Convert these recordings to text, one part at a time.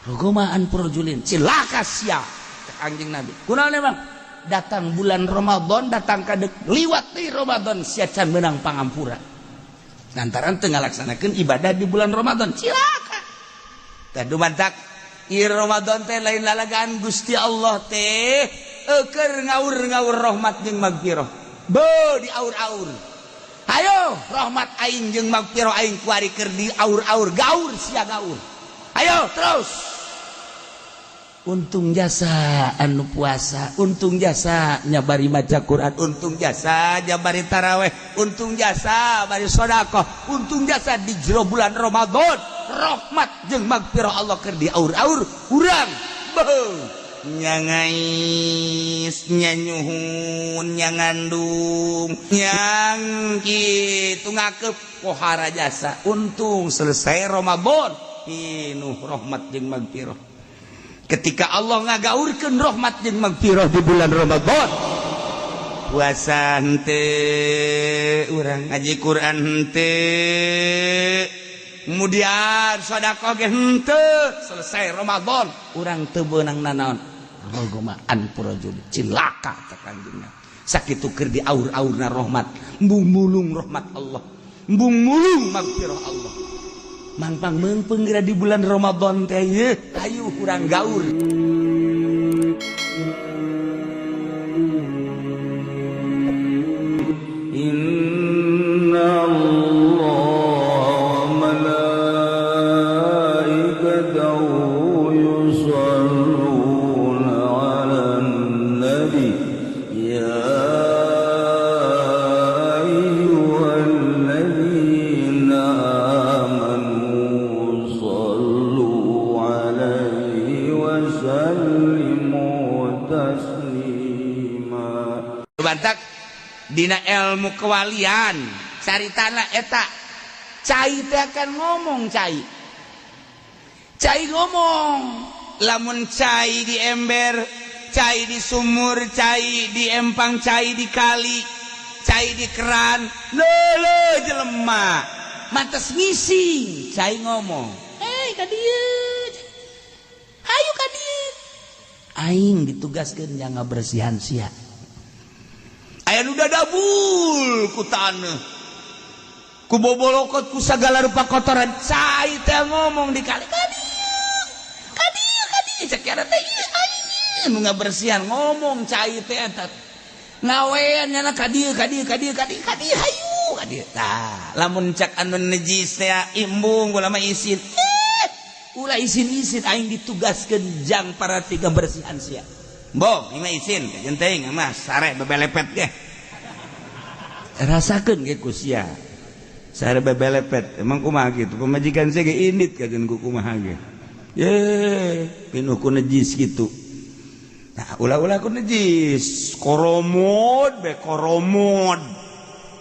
Rogoma anfurojulin cilaka sia cek anjing Nabi. Kunaon emang? Datang bulan Ramadan, datang kadek liwat di Ramadan sia can meunang pangampura. Lantaran teu ngalaksanakeun ibadah di bulan Ramadan, cilaka. Tah dumantak ieu Ramadan teh lain lalagaan Gusti Allah teh eukeun ngaur-ngaur rahmat jeung magfirah. Beuh diaur-aur. Ayo rahmat aing jeung magfirah aing kuari keur diaur-aur, gaur sia gaur. Ayo terus. Untung jasa anu puasa, untung jasa nyabari maca Quran, untung jasa nyabari taraweh, untung jasa bari sedekah, untung jasa di jero bulan Ramadan, rahmat jeung magfirah Allah keur diaur-aur urang. Beuh nyangais, nyanyuhun, nyangandung, nyang kitu ngakep pohara jasa. Untung selesai Ramadan pinuh rahmat jeung magfirah. Ketika Allah ngagaurkeun rahmat jeung magfirah di bulan Ramadan, puasa henteu, urang ngaji Quran henteu, kemudian sedekah ge henteu, selesai Ramadan urang teu beunang nanaon. Rogoma anfurojul cilaka cek kanjengna. Sakitu keur diaur-aurna rahmat, embung mulung rahmat Allah, embung mulung magfirah Allah. Mangpang meungpeung geura di bulan Ramadan teh yeuh, hayu urang gaur. Inna Allah malaikatahu yusalluna 'alan nabi ya ayyuhalladzina amanu shallu 'alaihi wa sallimu taslima. Bantak dina ilmu kewalian caritana eta cai teh akan ngomong, cai cai ngomong lamun cai di ember, cai di sumur, cai di empang, cai di kali, cai di keran, lele jelema mantes ngising, cai ngomong, eh ka dieu, hayu ka dieu, aing ditugaskeun jang ngabersihan sia. Aya nu dadabul ku taneuh, ku bobolokot, ku sagala rupa kotoran, cai teh ngomong di kali, ka dieu, ka dieu, ka dieu, cek kiara teh ieu aing nu ngabersihan ngomong cai teh eta ngawean nyana ka dieu, ka dieu, ka dieu, ka dieu, ka dieu, hayu ka dieu. Tah lamun cak anu najis teh imbung ulah mah isin, ulah isin-isin, aing ditugaskeun jang para tiga bersihan sia. Bong, ini isin, kajen teuing mah sare bebelepet ge. Rasakeun ge ku sia. Sare bebelepet, emang kumaha kitu? Pamajikan sia ge indit kajen ku kumaha ge. Ye, pinuh ku najis kitu. Nah, ulah-ulah ku najis, koromod be koromod.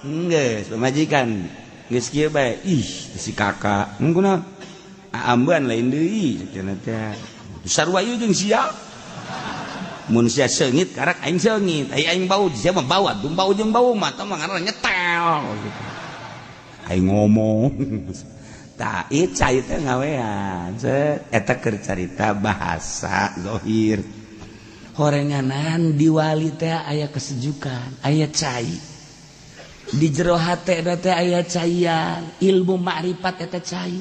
Geus pamajikan geus kieu bae. Ih, si kakak. Mun kunaon? Aambean lain deui cenah teh. Sarua ieu jeung sia. Mun sia seungit karak aing seungit, ai aing bau sia mah bau atuh, bau jeung bau mah tah mah ngaranna nyetel gitu. Aing ngomong. Tah ieu cai teh ngawean, set eta keur carita bahasa zahir. Horenganan di wali teh aya kesejukan, aya cai. Di jero hate teh aya caian, ilmu makrifat eta cai.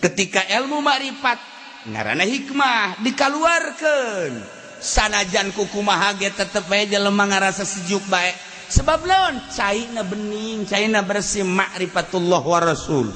Ketika ilmu makrifat ngaranna hikmah dikaluarkeun, sanajan kukumaha ge tetep bae jelema ngarasa sejuk bae. Sebab lawan caina bening, caina bersih makrifatullah wa rasul.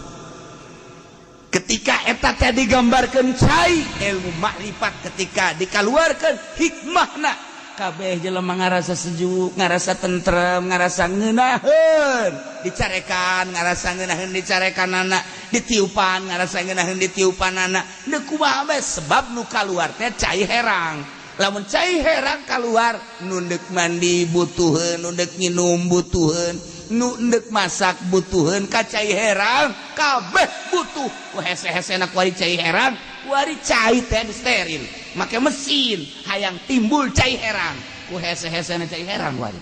Ketika eta teh digambarkeun cai ilmu makrifat, ketika dikaluarkeun hikmahna kabeh jelema ngarasa sejuk, ngarasa tentrem, ngarasa ngeunaheun, dicarekan ngarasa ngeunaheun, dicarekanana, ditiupan ngarasa ngeunaheun, ditiupanana. Deuk kumaha bae sebab nu kaluar teh cai herang. Lamun cai herang keluar, nu deuk mandi butuheun, nu deuk nginum butuheun, nu deuk masak butuheun ka cai herang, kabeh butuh. Ku hese-hesena kuari cai herang, kuari cai teh steril, make mesin hayang timbul cai herang, ku hese-hesena cai herang kuari.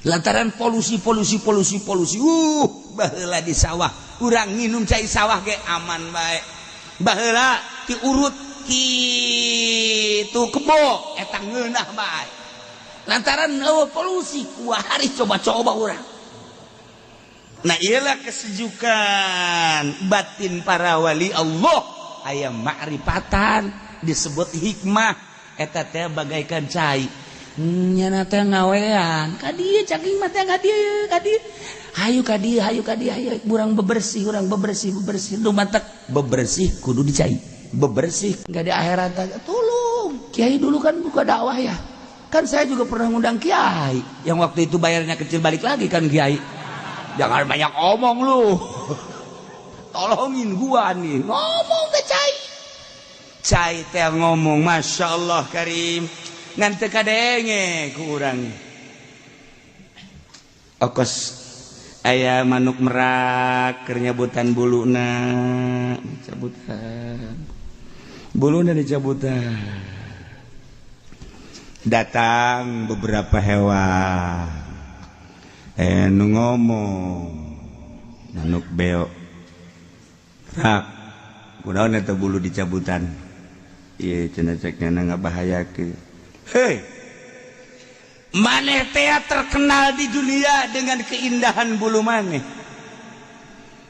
Lantaran polusi polusi polusi polusi, baheula di sawah urang nginum cai sawah ge aman bae. Baheula diurut kitu kebo eta ngeunah bae lantaran eueuh polusi kuari coba-coba urang. Nah iyalah kesejukan batin para wali Allah aya ma'rifatan disebut hikmah eta teh bagaikan cai nyana teh ngawean ka dieu caging mah teh ka dieu ka dieu hayu ka dieu hayu ka dieu hayu urang bebersih bebersih nu matak bebersih kudu dicai bebersih enggak di akhirat tolong kiai dulu kan buka dakwah ya kan saya juga pernah ngundang kiai yang waktu itu bayarnya kecil balik lagi kan kiai. Jangan banyak omong lu. Tolongin gua nih. Ngomong teh cai. Cai teh ngomong Masya Allah Karim. Ngan teu kadenge ku urang. Okos aya manuk merak keur nyabutan buluna, cabutan. Buluna dicabutan. Datang beberapa hewan. Nu ngomong manuk beo rak kunaon eta bulu dicabutan ieu cenah cek nyana ngabahayakeun. Hei maneh teh terkenal di dunia dengan keindahan bulu maneh.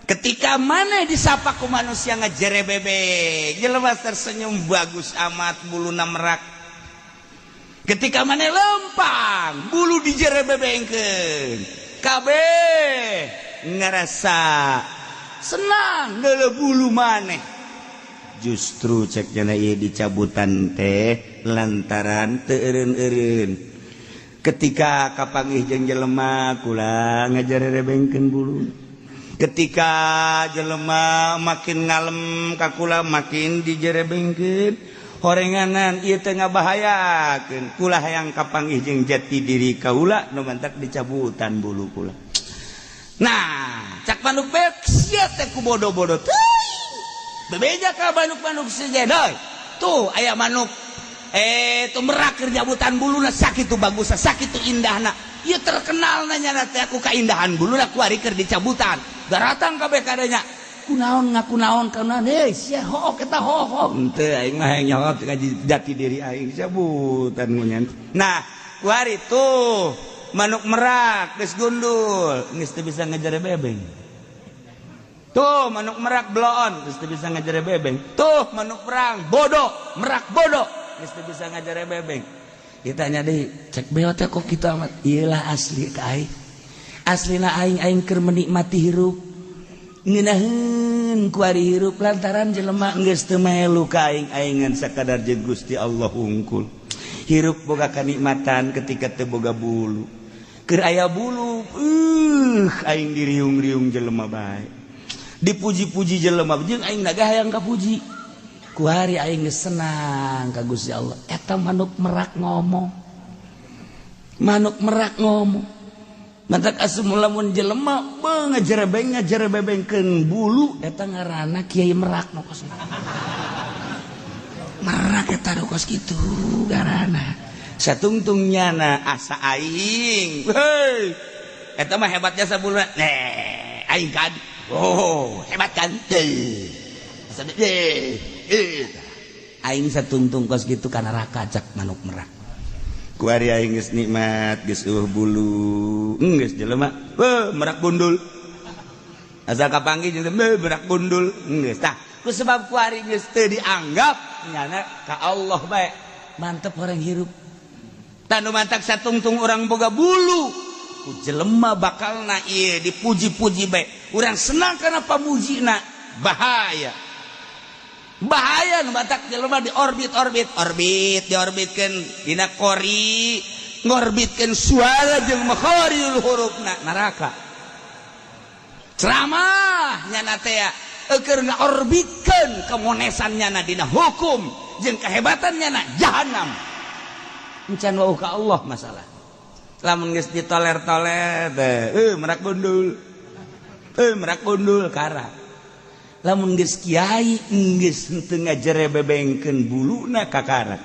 Ketika maneh disapa ku manusia ngajerebebe jelema tersenyum bagus amat buluna merak. Ketika maneh lempang bulu dijerebebengkeun kabeh ngerasa senang deuleu bulu maneh. Justru cek nyana ieu dicabutan teh lantaran teu eureun-eureun. Ketika kapanggih jeung jelema kula ngajarebengkeun bulu. Ketika jelema makin ngalem ka kula makin dijerebengkeun. Horenganan ieu teh ngabahayakeun kula hayang kapanggih jeung jati diri kaula nu mantak dicabutan bulu kula. Nah, cak manuk beok sia teh ku bodoh-bodoh teuing. Bebeja ka manuk-manuk sejen deui. Tuh aya manuk tuh merak keur nyabutan buluna sakitu bagusna sakitu indahna. Ieu terkenal nanya teh ku kaindahan buluna kuari keur dicabutan. Daratang kabeh kadanya. Kunaon ngaku naon kunaon hei sia hook eta hook henteu aing mah hayang nyaho jati diri aing cabutan ngunyan. Nah kuari tuh manuk merak geus gundul geus teu bisa ngajarebebeng. Tuh manuk merak bloon geus teu bisa ngajarebebeng. Tuh manuk perang bodoh merak bodoh geus teu bisa ngajarebebeng. Ditanya deui cek beo teh kok kitu amat. Ieulah asli ka aing. Aslina aing aing keur menikmati hirup. Ngeunaheun kuari hirup lantaran jelema geus teu melu ka aing aingan sakadar jeung Gusti Allah hungkul. Hirup boga kanikmatan ketika teu boga bulu. Keur aya bulu, aing diriung-riung jelema bae. Dipuji-puji jelema jeung aing naga hayang kapuji. Kuari aing geus senang ka Gusti Allah. Eta manuk merak ngomong. Manuk merak ngomong. Mantak asup lamun jelema beuh ngajerebeng ngajerebebengkeun bulu eta ngaranna kiai merak nu kos. Merak eta nu kos kitu ngaranna. Satungtung nyana asa aing. Heuy. Eta mah hebatnya sabuluna. Neh, aing kan. Oh, hebat kan? Heuh. Asa aing satungtung kos kitu ka neraka cak manuk merak. Kuari aing geus nikmat geus eueuh bulu geus jelema heuh merak gundul asa kapanggih jeung merak gundul geus tah ku sebab kuari geus teu dianggap nyana ka Allah bae mantep orang hirup tah nu mantak satungtung urang boga bulu ku jelema bakalna ieu dipuji-puji bae urang senang kana pamujina bahaya bahaya nu batak jelema di orbit-orbit orbit diorbitkeun dina kori ngorbitkeun suara jeung makharijul hurufna neraka ceramah nyana teh keur ngaorbitkeun kemonesan nyana dina hukum jeung kehebatan nyana jahanam encan wau ka Allah masalah lamun geus ditoler-toler teh merak gundul kara lamun geus kiai geus teu ngajerebebengkeun buluna kakarak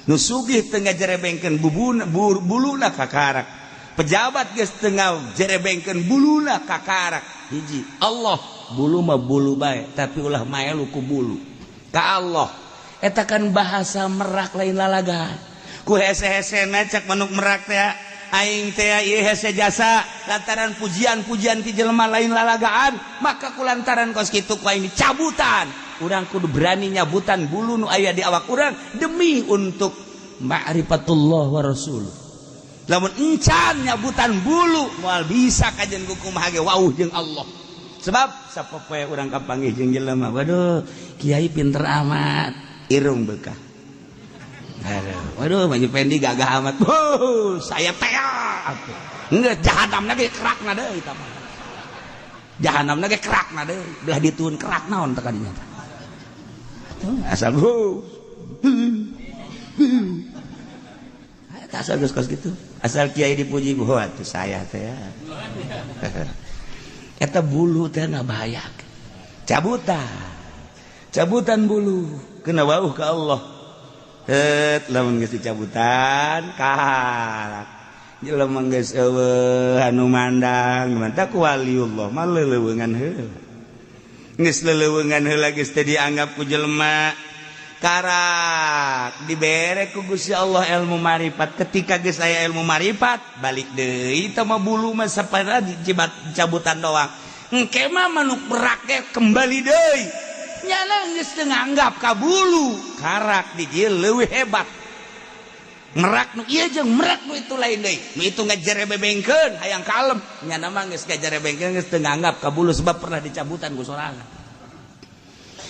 nu sugih teu ngajerebengkeun buluna kakarak pejabat geus teu ngajerebengkeun buluna kakarak hiji Allah bulu mah bulu bae tapi ulah maelu ku bulu. Ka Allah eta kan bahasa merak lain lalaga ku hese-hesena cak manuk merak teh aing teh ieu hese jasa lantaran pujian-pujian ti jelema lain lalagaan maka ku lantaran kos kitu ku aing dicabutan. Urang kudu berani nyabutan bulu nu aya di awak urang demi untuk ma'rifatullah wa rasul. Lamun encan nyabutan bulu moal bisa kajen ku kumaha ge wauh jeung Allah. Sebab sapopoe urang kapanggih jeung jelema, waduh kiai pinter amat, irung bekah. Aduh, waduh Baju Pendi gagah amat. Wuh, saya tea atuh. Enggeus jahanamna ge kerakna deui eta mah. Jahanamna ge kerakna deui, belah dituun kerak naon teh kadinya teh. Asal wuh. Asal geus kos kitu. Asal kiai dipuji, wah atuh saya teh. Eta bulu teh ngabahayakeun. Cabutan. Cabutan bulu kena wauh ka Allah. Het lamun geus dicabutan karak. Jelema geus eueuh anu mandang mantak waliullah mah leuleungan heula. Geus leuleungan heula geus teu dianggap ku jelema. Karak dibere ku Gusti Allah ilmu marifat. Ketika geus aya ilmu marifat balik deui teh mah bulu mah sapara dicabutan doang. Engke mah manuk merak ge kembali deui. Nyana geus teu nganggap ka bulu. Karak di dieu leuwih hebat. Merak nu ieu jeung merak nu itu lain deui. Nu itu ngajerebebengkeun hayang kalem. Nyana mah geus ngajerebengkeun geus teu nganggap ka bulu sebab pernah dicabutan ku sorangan.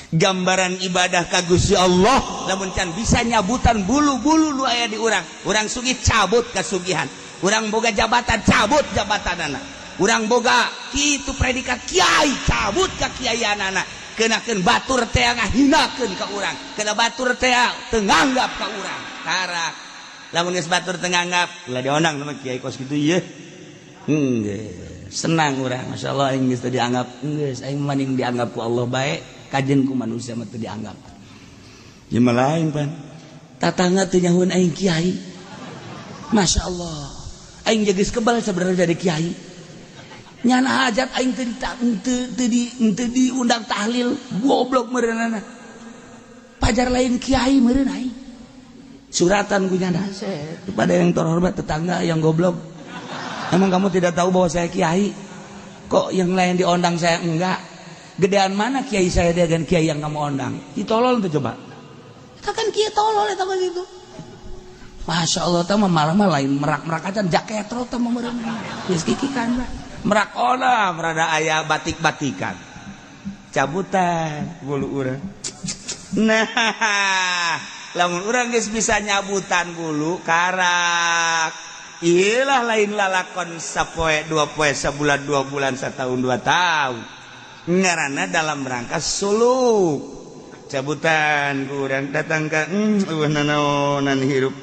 Gambaran ibadah ka Gusti Allah lamun can bisa nyabutan bulu-bulu nu aya di urang. Urang sugih cabut kasugihan, urang boga jabatan cabut jabatanana, urang boga kitu predikat kiai cabut ka kiaianana. Kenakeun batur teh ngahinakeun ka urang, kena batur teh teu nganggap ka urang. Karak lamun geus batur teu nganggap ulah diondang sama kiai kos kitu ieu. Senang urang, masyaallah aing geus teu dianggap, geus aing maning dianggap ku Allah bae. Kajen ku manusia mah teu dianggap. Ieu mah lain pan. Tatangga teu nyahueun aing kiai. Masya Allah. Aing geus kebal sebenarnya jadi kiai. Nyana hajat aing teu diundang tahlil, goblok meureunana. Pajar lain kiai meureun aing. Suratan ku nyana kepada yang terhormat tetangga yang goblok. Emang kamu tidak tahu bahwa saya kiai? Kok yang lain diundang saya enggak? Gedean mana kiai saya dengan kiai yang kamu ondang? Ditolol tuh coba. Kita kan kiai tolol eta mah gitu. Masya Allah teh mah malah mah lain merak-merak aja jaketro teh mah meureun. Geus kikikan lah. Merak ona merada aya batik-batikan. Cabutan bulu urang. Nah, lamun urang geus bisa nyabutan bulu karak. Iyalah lain lalakon sapoe dua poe sabulan 2 bulan setahun 2 tahun. Ngarana dalam rangka suluk cabutan kurang datang ka eueuh nanaonan hirup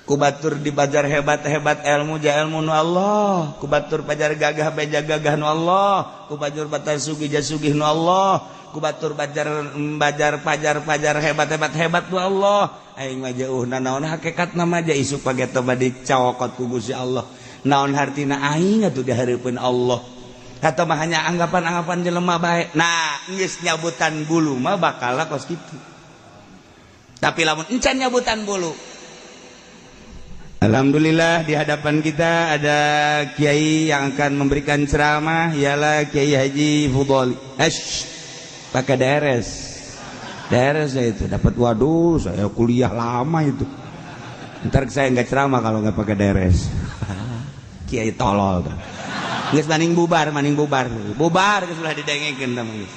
ku batur di bajar hebat-hebat ilmu ja ilmu nu Allah, ku batur pajar gagah beja gagah nu Allah, ku batur batar sugih ja sugih nu Allah, ku batur bajar bajar pajar pajar hebat-hebat hebat nu Allah. Aing mah jauh nanaon hakikatna mah ja isuk pageto bade cokot ku Gusti Allah. Naon hartina aing atuh dihareupeun Allah. Atau mah hanya anggapan-anggapan jelema bae. Nah, geus nyabutan bulu mah bakal kos kitu. Tapi lamun encan nyabutan bulu. Alhamdulillah di hadapan kita ada kiai yang akan memberikan ceramah, ialah Kiai Haji Fudholi. Esh, pakai deres. Deres itu dapat, waduh, saya kuliah lama itu. Ntar saya nggak ceramah kalau nggak pakai deres. Kiai tolol tuh. Geus maning bubar, maning bubar. Bubar geus ulah didengekeun tah geus.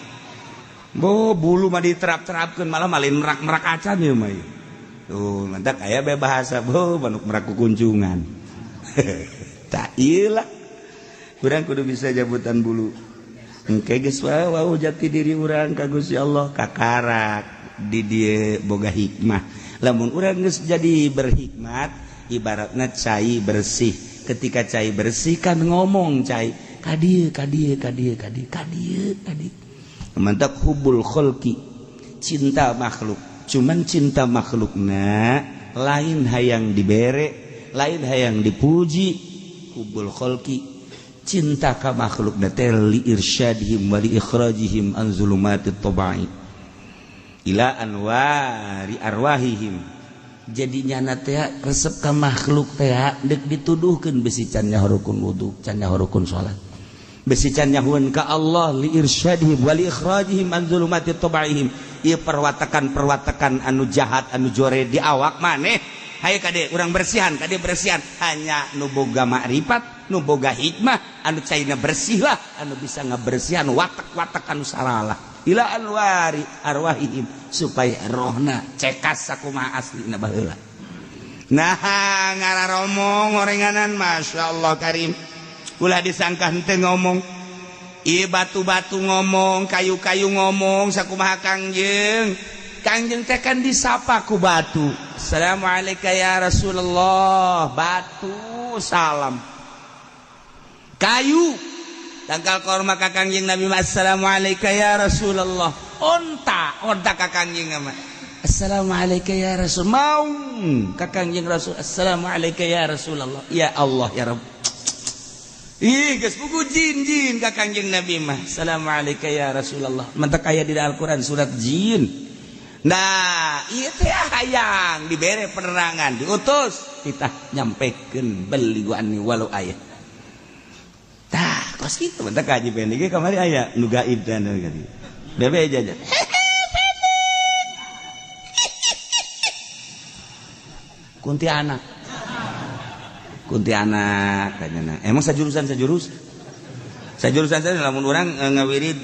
Bo bulu mah diterap-terapkeun malah malin merak-merak acan ieu mah. Tuh, mantak aya be bahasa bo manuk merak kukunjungan. Tak ieu lah. Urang kudu bisa jabutan bulu. Engke geus wau jati diri urang ka Gusti Allah kakarak di dieu boga hikmah. Lamun urang geus jadi berhikmat, ibaratna cai bersih. Ketika cai bersih kan ngomong cai kadieu kadieu kadieu kadieu kadieu kadieu. Mantap hubul kholqi, cinta makhluk. Cuman cinta makhlukna lain hayang dibere, lain hayang dipuji. Hubul kholqi, cinta ka makhlukna teh li irsyadihim wa li ikhrajihim an zulumatit tabai. Ila anwari arwahihim. Jadi nyana teh resep ka makhluk teh deuk dituduhkeun besi can nyaho rukun wudu, can nyaho rukun salat. Besi can nyahueun ka Allah li irsyadihim wa li ikhrajihim an zulumati tabaihim. Ieu perwatakan-perwatakan anu jahat anu jore di awak maneh. Hayu kade urang bersihan, kade bersihan. Hanya nu boga makrifat, nu boga hikmah, anu caina bersih lah, anu bisa ngabersihan watak-watak anu salalah. Ila anwari arwahihim supaya rohna cekas sakumaha aslina baheula. Nah, ngararomong orenganan Masya Allah Karim. Ulah disangka henteu ngomong. Ieu batu-batu ngomong, kayu-kayu ngomong sakumaha Kangjeng. Kangjeng teh kan disapa ku batu. Assalamualaikum ya Rasulullah. Batu salam. Kayu tangkal korma ka Kangjeng Nabi, assalamualaikum ya Rasulullah. Onta, onta ka Kangjeng mah. Assalamualaikum ya Rasul. Maung ka Kangjeng Rasul. Assalamualaikum ya Rasulullah. Ya Allah ya Rabb. Ih, geus buku jin-jin ka Kangjeng Nabi mah. Assalamualaikum ya Rasulullah. Mantak aya di Al-Qur'an surat jin. Nah, ieu teh hayang dibere penerangan, diutus kita nyampekeun beli anni walau aya. Tah, kos kitu mantak kaji pendek ge kamari aya nu gaib teh anu kitu. Bebe aja. Kuntianak. Kuntianak kanyana. Emang sajurusan sajurus. Sajurusan saja lamun urang ngawirid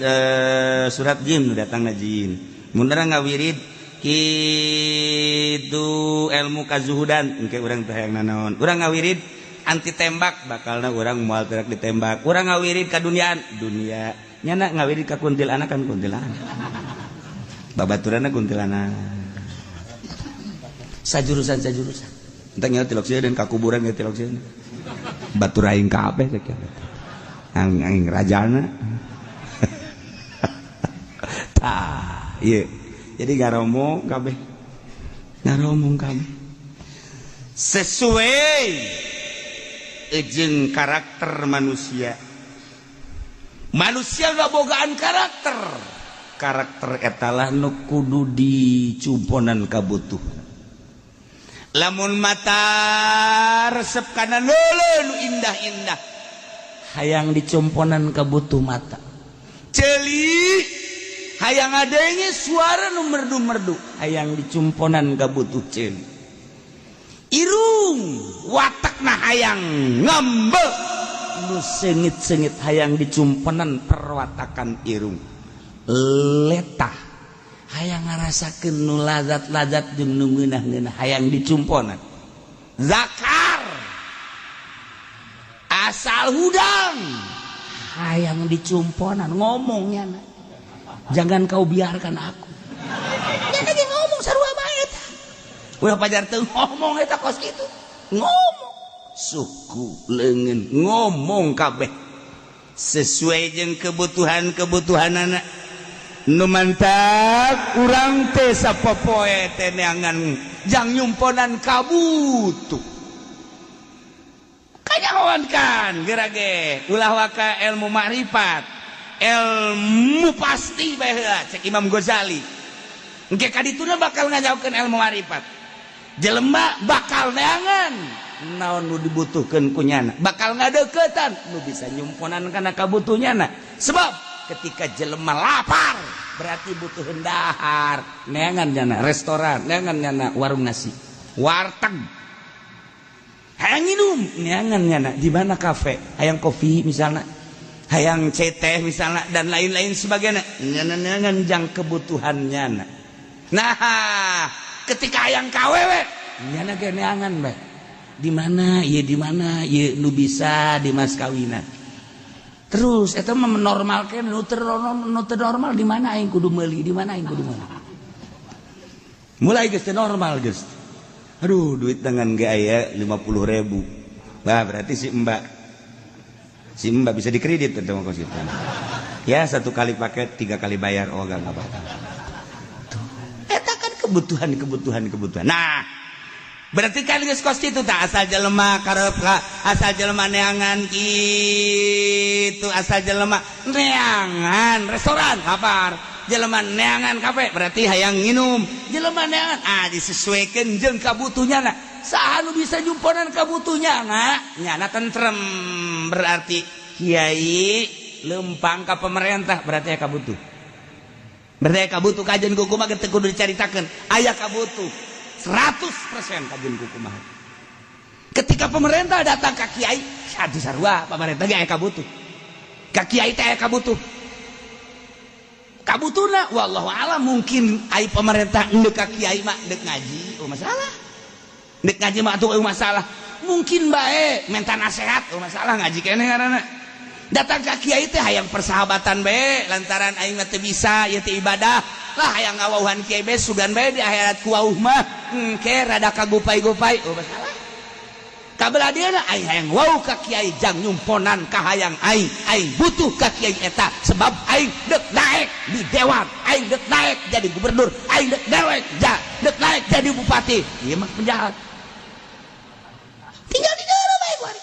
surat jin nu datangna jin. Mun urang ngawirid kitu ilmu kazuhudan engke urang teh hayang nanaon. Urang ngawirid anti tembak bakalna urang moal terak ditembak. Urang ngawirid ka duniaan, dunia. Nyana ngawirid ka kuntilanak kan kuntilanak. Babaturanna kuntilanak. Sajurusan sajurusan. Entah nyawa tilok sieun dan ka kuburan ge tilok sieun. Batur aing kabeh sakieu. Aing rajana. Tah, ieu. Jadi ngaromong kabeh. Ngaromong kabeh. Sesuai jeung karakter manusia. Manusia ngabogaan karakter. Karakter etalah nu kudu dicumponan kabutuh. Lamun mata resep kana leuleuh nu indah-indah, hayang dicumponan kabutuh mata. Ceuli hayang adenge suara nu merdu-merdu, hayang dicumponan kabutuh ceuli. Irung watakna hayang ngambe nu seungit-seungit hayang dicumponan perwatakan irung. Letah hayang ngarasakeun nu lazat-lazat jeung nu ngeunah-ngeunah hayang dicumponan. Zakar asal hudang hayang dicumponan ngomongnya. Jangan kau biarkan aku. Nya lagi ngomong sarua bae eta. Ulah pajar teu ngomong eta kos kitu. Ngomong suku leungeun ngomong kabeh sesuai jeung kebutuhan-kebutuhanana. Nu mantak urang teh sapopoe teh neangan jang nyumponan kabutuh. Kanyahoan kan geura ge ulah waka ilmu makrifat, ilmu pasti bae heula cek Imam Ghazali. Engke kadituna bakal ngajaukeun ilmu makrifat. Jelema bakal neangan naon nu dibutuhkeun ku nyana, bakal ngadeukeutan nu bisa nyumponan kana kabutuh nyana. Sebab ketika jelema lapar berarti butuh dahar, neangan nyana restoran, neangan nyana warung nasi, warteg, hayang minum neangan nyana di mana kafe, hayang kopi misalnya, hayang ceteh misalnya, dan lain-lain sebagainya. Nyana neangan jang kebutuhan nyana. Nah, ketika hayang kawewe nyana ge neangan bae di mana ieu, di mana ieu nu bisa di mas kawinan. Terus eta mah menormalkeun nu teu normal di mana aing kudu meuli, di mana aing kudu meuli. Mulai geus teu normal geus. Aduh, duit dengan ge aya 50.000. Bah, berarti si mbak bisa dikredit eta mah kos kitu. Ya, satu kali paket, 3 kali bayar, oh enggak apa-apa. Tuh. Eta kan kebutuhan. Nah, berarti kan geus kos kitu tah, asal jelema karep asal jelema neangan kitu, asal jelema neangan restoran lapar, Jelema neangan kafe berarti hayang nginum. Jelema neangan ah disesuaikan jeung kabutuhnya. Nah, saha nu bisa nyumponan kabutuhnya na nyana tentrem, berarti kiai lempang ka pemerintah berarti aya kabutuh, berarti aya kabutuh. Kajian kumaha teu kudu dicaritakeun, aya kabutuh 100% kajian kumaha. Ketika pemerintah datang ka kiai, aduh, sarua pemerintah ge aya kabutuh ka kiai teh, aya kabutuh. Kabutuhna wallahu alam, mungkin ai pemerintah ndek ka kiai mah ndek ngaji, oh masalah. Ndek ngaji mah atuh euweuh masalah. Mungkin bae minta nasihat, oh masalah, ngaji keneh ngaranna. Datang ka kiai teh hayang persahabatan bae, lantaran aing mah teu bisa ieu teh ibadah lah, hayang ngawauhan kiai bae, sugan bae di akhirat ku wauh mah engke rada kagupai-gupai, oh masalah. Kabelah dia aing hayang wau ka kiai jang nyumponan kahayang aing. Aing butuh ka kiai eta sebab aing dek naik di dewan, aing dek naik jadi gubernur, aing dek naik ja dek naik jadi bupati. Ieu mah penjahat tinggal di dalam bae kuari.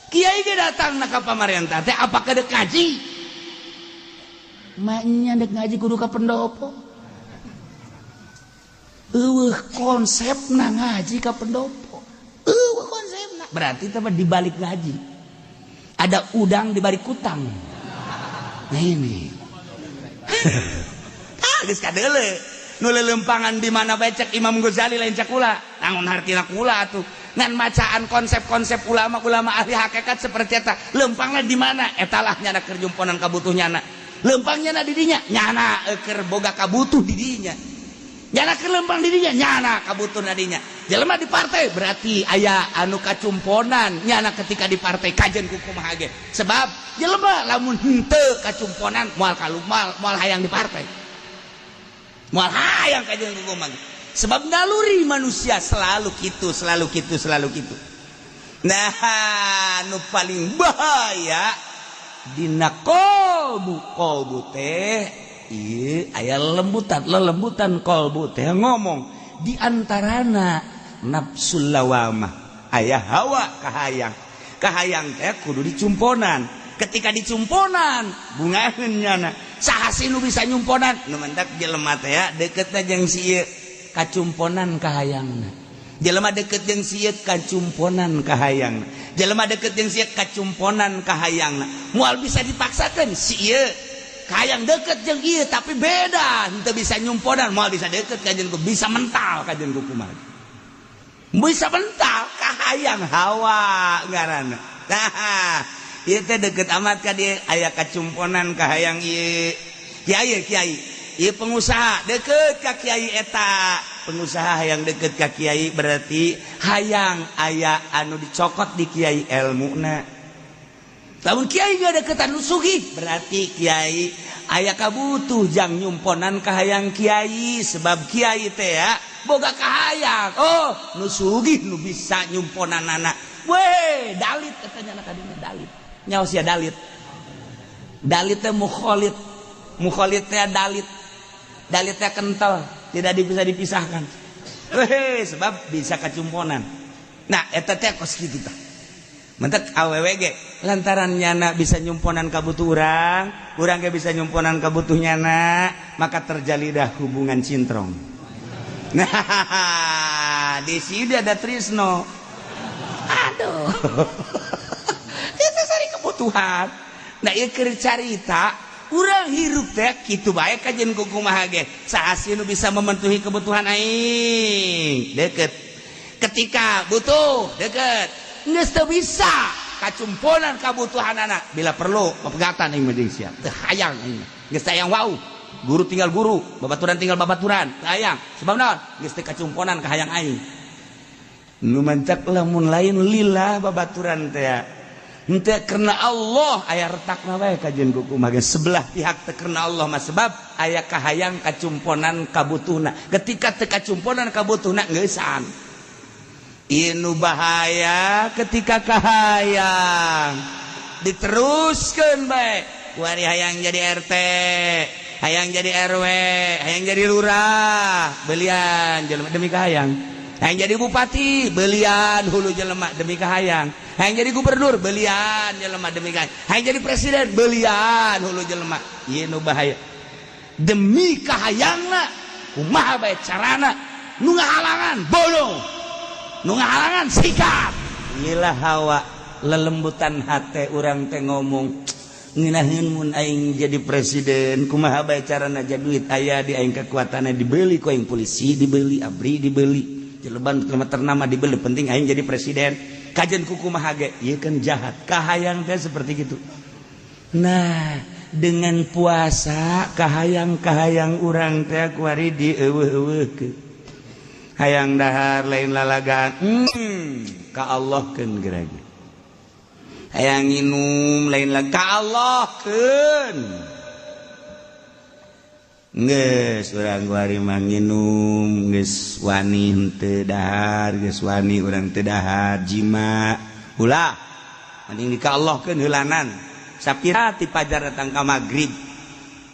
Kiai ge datang na ka pamarentah teh apakah dek ngaji? Maknya dek ngaji kudu ka pendopo. Euweuh konsepna ngaji ka pendopo, euweuh konsepna. Berarti teh di balik ngaji ada udang di balik kutang. Nah, ini ah geus kadeule nu lelempangan di mana bae. Cek Imam Ghazali, lain cek kula, naon hartina kula atuh, ngan macaan konsep-konsep ulama-ulama ahli hakikat seperti eta. Lempangna di mana, eta lah nyana keur jumponan kabutuh nyana. Lempangnya na di dinya, nyana keur boga kabutuh di dinya. Nyana keur lempang di dinya, nyana kabutuh na dinya. Jelema di partai berarti aya anu kacumponan nyana ketika di partai, kajen ku kumaha ge. Sebab jelema lamun henteu kacumponan moal kalumal, moal hayang di partai, moal hayang kajen ku kumaha ge. Sebab naluri manusia selalu gitu, selalu gitu, selalu gitu. Nah, nu paling bahaya dina kolbu, kolbu teh ieu aya lembutan, lelembutan kolbu teh ngomong di antarana nafsul lawamah, aya hawa kahayang. Kahayang teh kudu dicumponan. Ketika dicumponan, bungaheun nyana. Saha sih nu bisa nyumponan? Nu mendak jelema teh ya deketna jeung si ieu, kacumponan kahayangna. Jelema deket jeung si ieu, kacumponan kahayangna. Jelema deket jeung si ieu, kacumponan kahayangna. Moal bisa dipaksakeun. Si ieu kahayang deket jeung ieu, tapi beda, henteu bisa nyumponan, moal bisa deket kajen ku, bisa mental kajen ku kumaha. Bisa mental kahayang, hawa ngaranna. Nah, ieu teh deket amat ka dieu, aya kacumponan kahayang ieu. Kiai, kiai ieu pengusaha deket ka kiai eta. Pengusaha hayang deket ka kiai berarti hayang aya anu dicokot di kiai, elmuna. Lamun kiai gak deketan nu sugih berarti kiai aya kabutuh jang nyumponan kahayang kiai, sebab kiai teh ya boga kahayang, oh nu sugih nu bisa nyumponan anak. Weh, dalit katanya anak kadinya, dalit nyawa sia dalit. Dalit teh mukholid, mukholid teh dalit, dalit teh kental, tidak bisa dipisahkan. Weh, sebab bisa kacumponan. Nah, eta teh kos kitu tah. Mentek awewe ge lantaran nyana bisa nyumponan kabutuh urang, urang ge bisa nyumponan kabutuh nyana, maka terjalidah hubungan cintrong. Nah, di sini ada Trisno. Aduh, itu sari kebutuhan. Nah, ieu keur carita urang hirup teh kitu bae kajen ku kumaha ge. Saha sih nu bisa memenuhi kebutuhan aing? Deket. Ketika butuh, deket. Geus teu bisa kacumponan kabutuhan anak, bila perlu pepegatan aing mah jeung sia. Teu hayang aing. Geus hayang wau. Guru tinggal guru, babaturan tinggal babaturan, teu hayang. Sebab naon? Geus teu kacumponan kahayang aing. Nu mancak lamun lain lillah babaturan teh henteu karena Allah, aya retakna bae kajen ku kumaha ge. Sebelah pihak teu karena Allah mah, sebab aya kahayang kacumponan kabutuhna. Ketika teu kacumponan kabutuhna, geusan. Inu bahaya ketika kahayang diteruskan bae. Kuari hayang jadi RT, hayang jadi RW, hayang jadi lurah, belian jelema demi kahayang. Hayang jadi bupati, belian hulu jelema demi kahayang. Hayang jadi gubernur, belian jelema demi kahayang. Hayang jadi presiden, belian hulu jelema. Ieu nu bahaya. Demi kahayangna kumaha bae carana nu ngahalangan bodoh, nu ngahalangan sikat. Inilah hawa lelembutan hate urang teh ngomong ngeunaheun mun aing jadi presiden kumaha bae carana jadi duit aya di aing kekuatanna dibeli ku aing polisi dibeli abri dibeli jeleban ternama dibeli penting aing jadi presiden kajen ku kumaha ge ieu kan jahat kahayang teh seperti gitu. Nah dengan puasa kahayang-kahayang urang teh kuari dieuweuh-euweuhkeun hayang dahar lain lalagaan ka Allah keun gerage hayang nginum lain lagi ka Allah keun geus urang kuari mah nginum geus wani henteu dahar geus wani urang teu dahar jima ulah mending di ka Allah keun heulanan sapira ti pajar datang ka magrib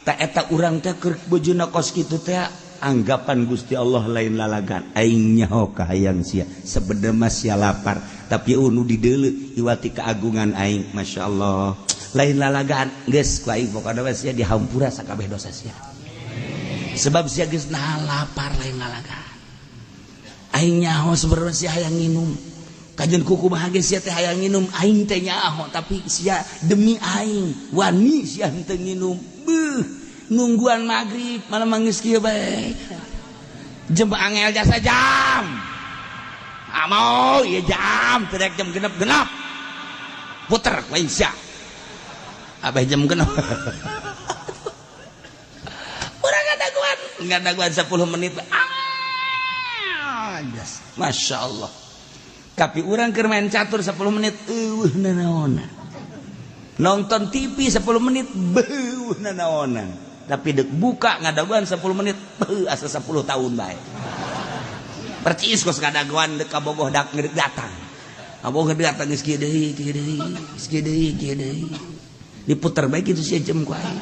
ta eta urang teh keur bojona kos kitu teh anggapan Gusti Allah lain lalagan aing nyaho kahayang sia sebenarnya mah sia lapar tapi unu dideuleu iwati keagungan aing Masya Allah lain lalagan geus ku aing pokona mah sia dihampura sakabeh dosa sia sebab sia geus nahan lapar lain lalagan aing nyaho sebenarnya sia hayang nginum kajen kuku bahagia sia teh hayang nginum aing teh nyaho tapi sia demi aing wani sia henteu nginum beuh nungguan maghrib malah manggis kieu bae jam angel jasa jam amau ieu jam teu rek jam genep-genep puter lain sia abeh jam genep urang ngadaguan 10 menit ah Masya Allah tapi urang keur main catur 10 menit eueuh nanaonan nonton TV 10 menit beuh nanaonan tapi dek buka ngadaguan 10 menit beuh asa 10 tahun bae percis kos ngadaguan dek ka Bogoh dak ngedek datang kabogoh datang geus kieu deui kieu deui geus kieu deui kieu deui diputer bae kitu sia jam ku aing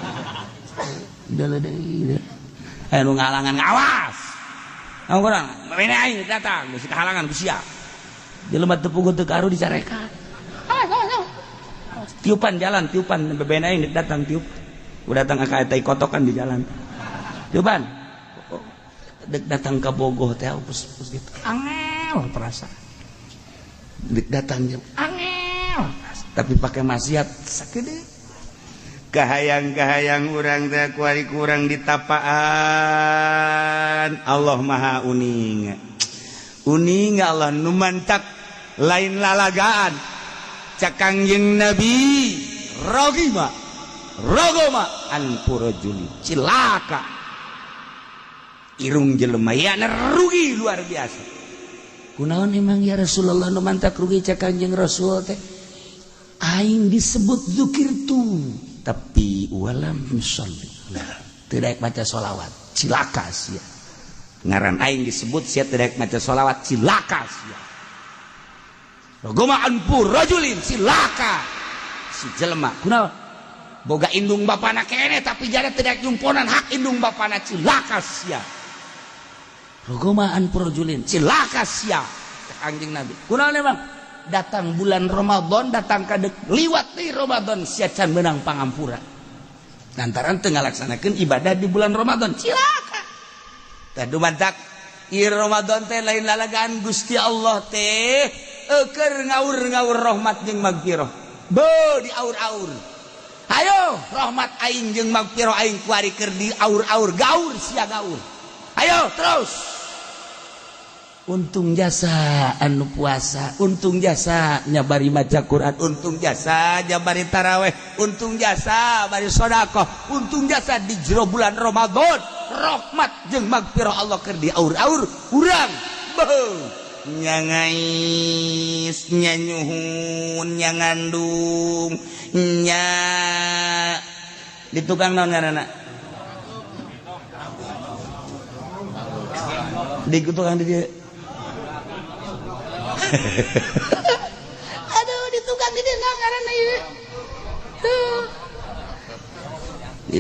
udah deui aya nu ngahalangan awas urang mene aing datang geus kahalangan ku sia jelema teu puguh teu karu dicarekan tiupan jalan tiupan bebena aing datang tiup udah datang ka eta kotokan di jalan tiupan dek datang ka Bogoh teh pus gitu angel perasaan dek datang jam angel tapi pakai maksiat sakedeung kahayang-kahayang urang teh kuari kurang ditapaan Allah Maha uning uning Allah nu mantak lain lalagaan cak Kangjeng Nabi rogima rogoma anpurajuli cilaka irung jelema ya rugi luar biasa kunaon emang ya Rasulullah nu mantak rugi cak Kangjeng Rasul teh aing disebut zikir tu tapi walam yusolli tidak baca sholawat cilaka sia ngaran aing disebut sia tidak maca sholawat cilaka sia rogoma anpur rajulin cilaka si jelema kunaon boga indung bapana kene tapi jare tidak nyumponan hak indung bapana cilaka sia rogoma anpur rajulin cilaka sia Kangjeng Nabi kunaon emang datang bulan Ramadan datang ka dek liwat di Ramadan sia can meunang pangampura lantaran teu ngalaksanakeun ibadah di bulan Ramadan cilaka tah dumantak ieu Ramadan teh lain lalagaan Gusti Allah teh keur ngaur-ngaur rahmat jeung magfirah beuh diaur-aur ayo rahmat aing jeung magfirah aing kuari keur diaur-aur gaur sia gaur ayo terus untung jasa anu puasa untung jasa nyabari maca Quran untung jasa nyabari taraweh untung jasa bari sedekah untung jasa di jero bulan Ramadan rahmat jeung magfirah Allah keur diaur-aur urang beuh nyangais nyanyuhun nyangandung nya di tukang naon ngaranna di tukang di dieu aduh di tukang di dieu ngaranna ieu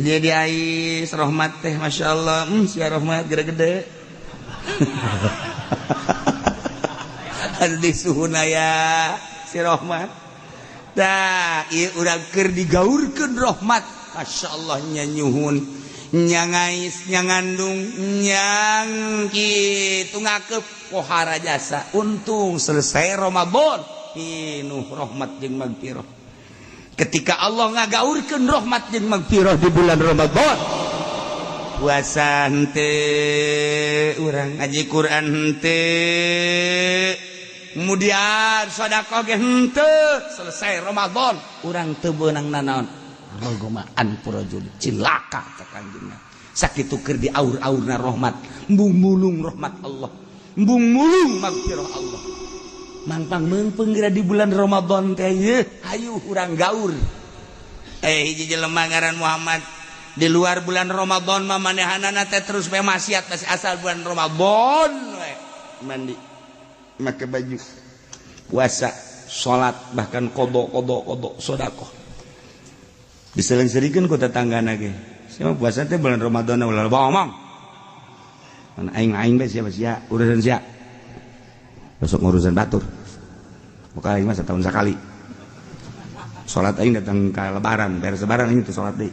dia di ais rahmat teh Masya Allah sia rahmat gede-gede aduh di suhuna ya si rahmat tah ieu urang keur digaurkeun rahmat Masya Allah nyanyuhun Nya ngais, nya ngandung, nyang kitu ngakep pohara jasa. Untung selesai Ramadan pinuh rahmat jeung magfirah. Ketika Allah ngagaurkeun rahmat jeung magfirah di bulan Ramadan, puasa henteu, urang ngaji Quran henteu, kemudian sedekah ge henteu, selesai Ramadan urang teu beunang nanaon. Rogomaan purajul cilaka cek kanjengna. Sakitu keur diaur-aurna rahmat, embung mulung rahmat Allah, embung mulung magfirah Allah. Mangpang meungpeung geura di bulan Ramadan teh yeuh, hayu urang gaur. Hiji jelema ngaran Muhammad di luar bulan Ramadan mah manehanana teh terus bae maksiat, masih asal bulan Ramadan we mandi, make baju, puasa, salat, bahkan qada qada qada sedekah. Diseling-selingkeun ku tetanggana ge. Sia mah puasa teh bulan Ramadan ulah loba omong. Mun aing aing bae sia sia urusan sia. Besok ngurusan batur. Buka aing mah setahun sekali. Salat aing datang ka lebaran, beres lebaran aing teh salat deui.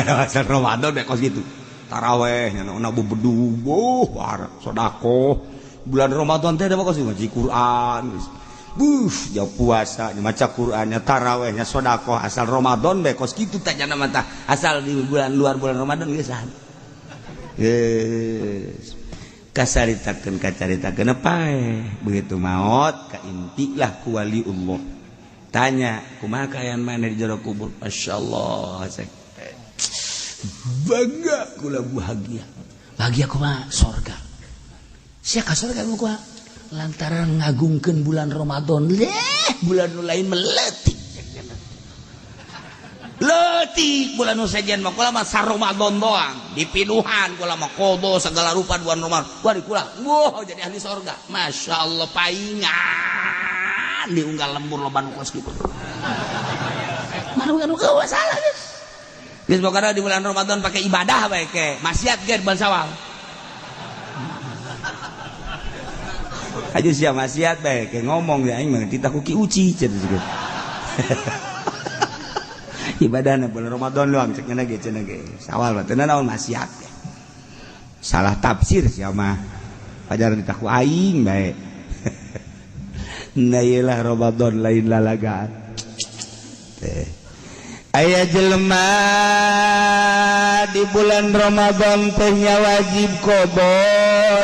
Asal Ramadan bae kos gitu. Taraweh nya na bebedu, boh sedekah. Bulan Ramadan teh ada kos ngaji Quran. Buh, jauh puasa, maca Qurannya, tarawehnya, sodakoh, asal Ramadan bae kos kitu tah jana mah tah. Asal di bulan luar bulan Ramadan geus sah. Geus. Kasaritakeun kacaritakeun paeh. Begitu maot kaintilah ku waliullah. Tanya, kumaha kaayaan maneh di jero kubur? Masyaallah, cek. Bangga kula bahagia. Bahagia kumaha? Sorga. Sia ka sorga kumaha? Lantaran ngagungkeun bulan Ramadan, leh bulan nu lain meletik. Leutik bulan nu sejen mah kula mah Ramadan doang, dipinuhan kula mah qada segala rupa bulan Ramadan. Wah di kula, wah jadi ahli sorga. Masya Allah paingan diunggal lembur loba nu kos kitu. Manu anu eueuh salah geus. Geus pokona di bulan Ramadan pakai ibadah bae ke, maksiat ge di bulan Syawal. Aja sia maksiat bae ke ngomong ya aing mah titah ku Ki Uci cenah gitu. Ibadahna bulan Ramadan doang cek nya ge cenah ge. Sawal mah teu naon maksiat. Salah tafsir sia mah. Pajar ditah ku aing bae. Nah ieu lah Ramadan lain lalagaan. Teh. Aya jelema di bulan Ramadan teh nya wajib qada,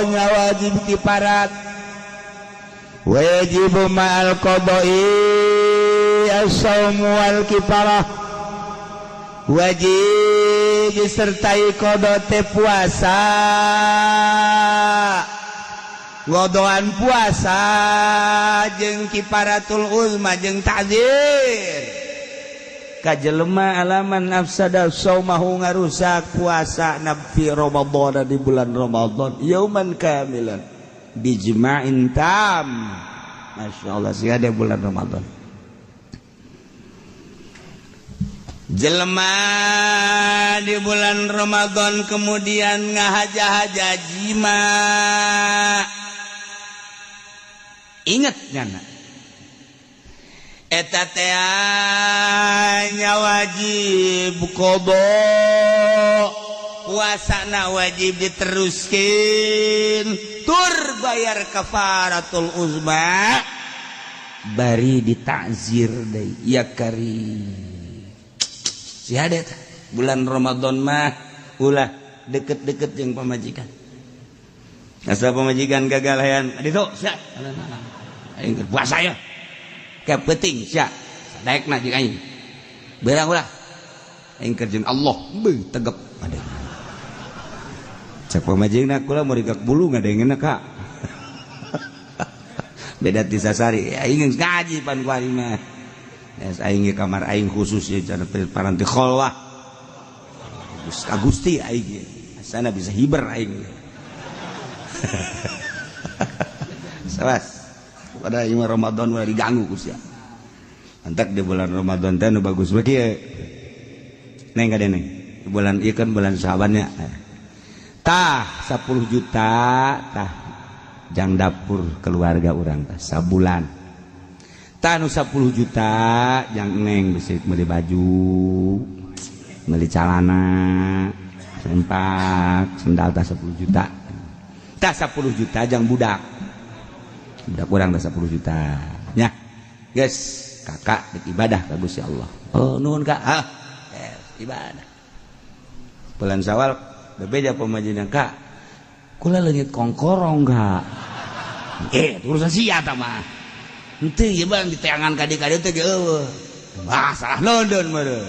nya wajib kiparat. Wajib ma'al qada'i as-saumu wal kifarah. Wajib disertai qada teh puasa. Ngodoan puasa jeung kifaratul uzma jeung ta'zir. Ka jelema alaman afsada saumahu ngarusak puasa nabi Ramadan di bulan Ramadan yauman kamilan bijma'in tam. Masya Allah sih ada bulan Ramadan. Jelema di bulan Ramadan kemudian ngahaja-haja jima. Ingat nyana eta teh nya wajib qada, puasana wajib diteruskeun tur bayar kafaratul uzma bari ditakzir deui ya kari. Si hade teh bulan Ramadan mah ulah deket-deket jeung pamajikan. Asal pamajikan gagal hayan ditu sia aing keur puasa ya. Ka penting sia daekna jeung aing. Beurang ulah aing keur jeung Allah beuh tegep ade. Cek pamajikna kula mau rigak bulu ngadengeunna ka. Beda ti sasari aing geus ngaji pan ku aing mah. Yes, aing ge kamar aing khusus ya cara paranti kholwah. Ka Gusti aing ge. Asana bisa hiber aing. Sawas. Pada aing mah Ramadan ulah diganggu ku sia. Antak di bulan Ramadan teh nu bagus mah kieu. Neng ka deneng. Bulan ieu kan bulan Syaban nya. Tah 10 juta tah jang dapur keluarga urang tah sabulan. Tah nu 10 juta jang neng bisi meuli baju. Meuli calana sempak sendal tah 10 juta. Tah 10 juta jang budak. Budak urang tah 10 juta. Nya. Geus, kakak dek ibadah ka Gusti Allah. Oh, nuhun Kak. Ah, ibadah. Bulan Syawal bebeja pamajikan Kak. Kula leungit kongkorong Kak. Urusan sia tah mah. Henteu ieu bang diteangan ka dieu teh ge eueuh. Wah, salah London meureun.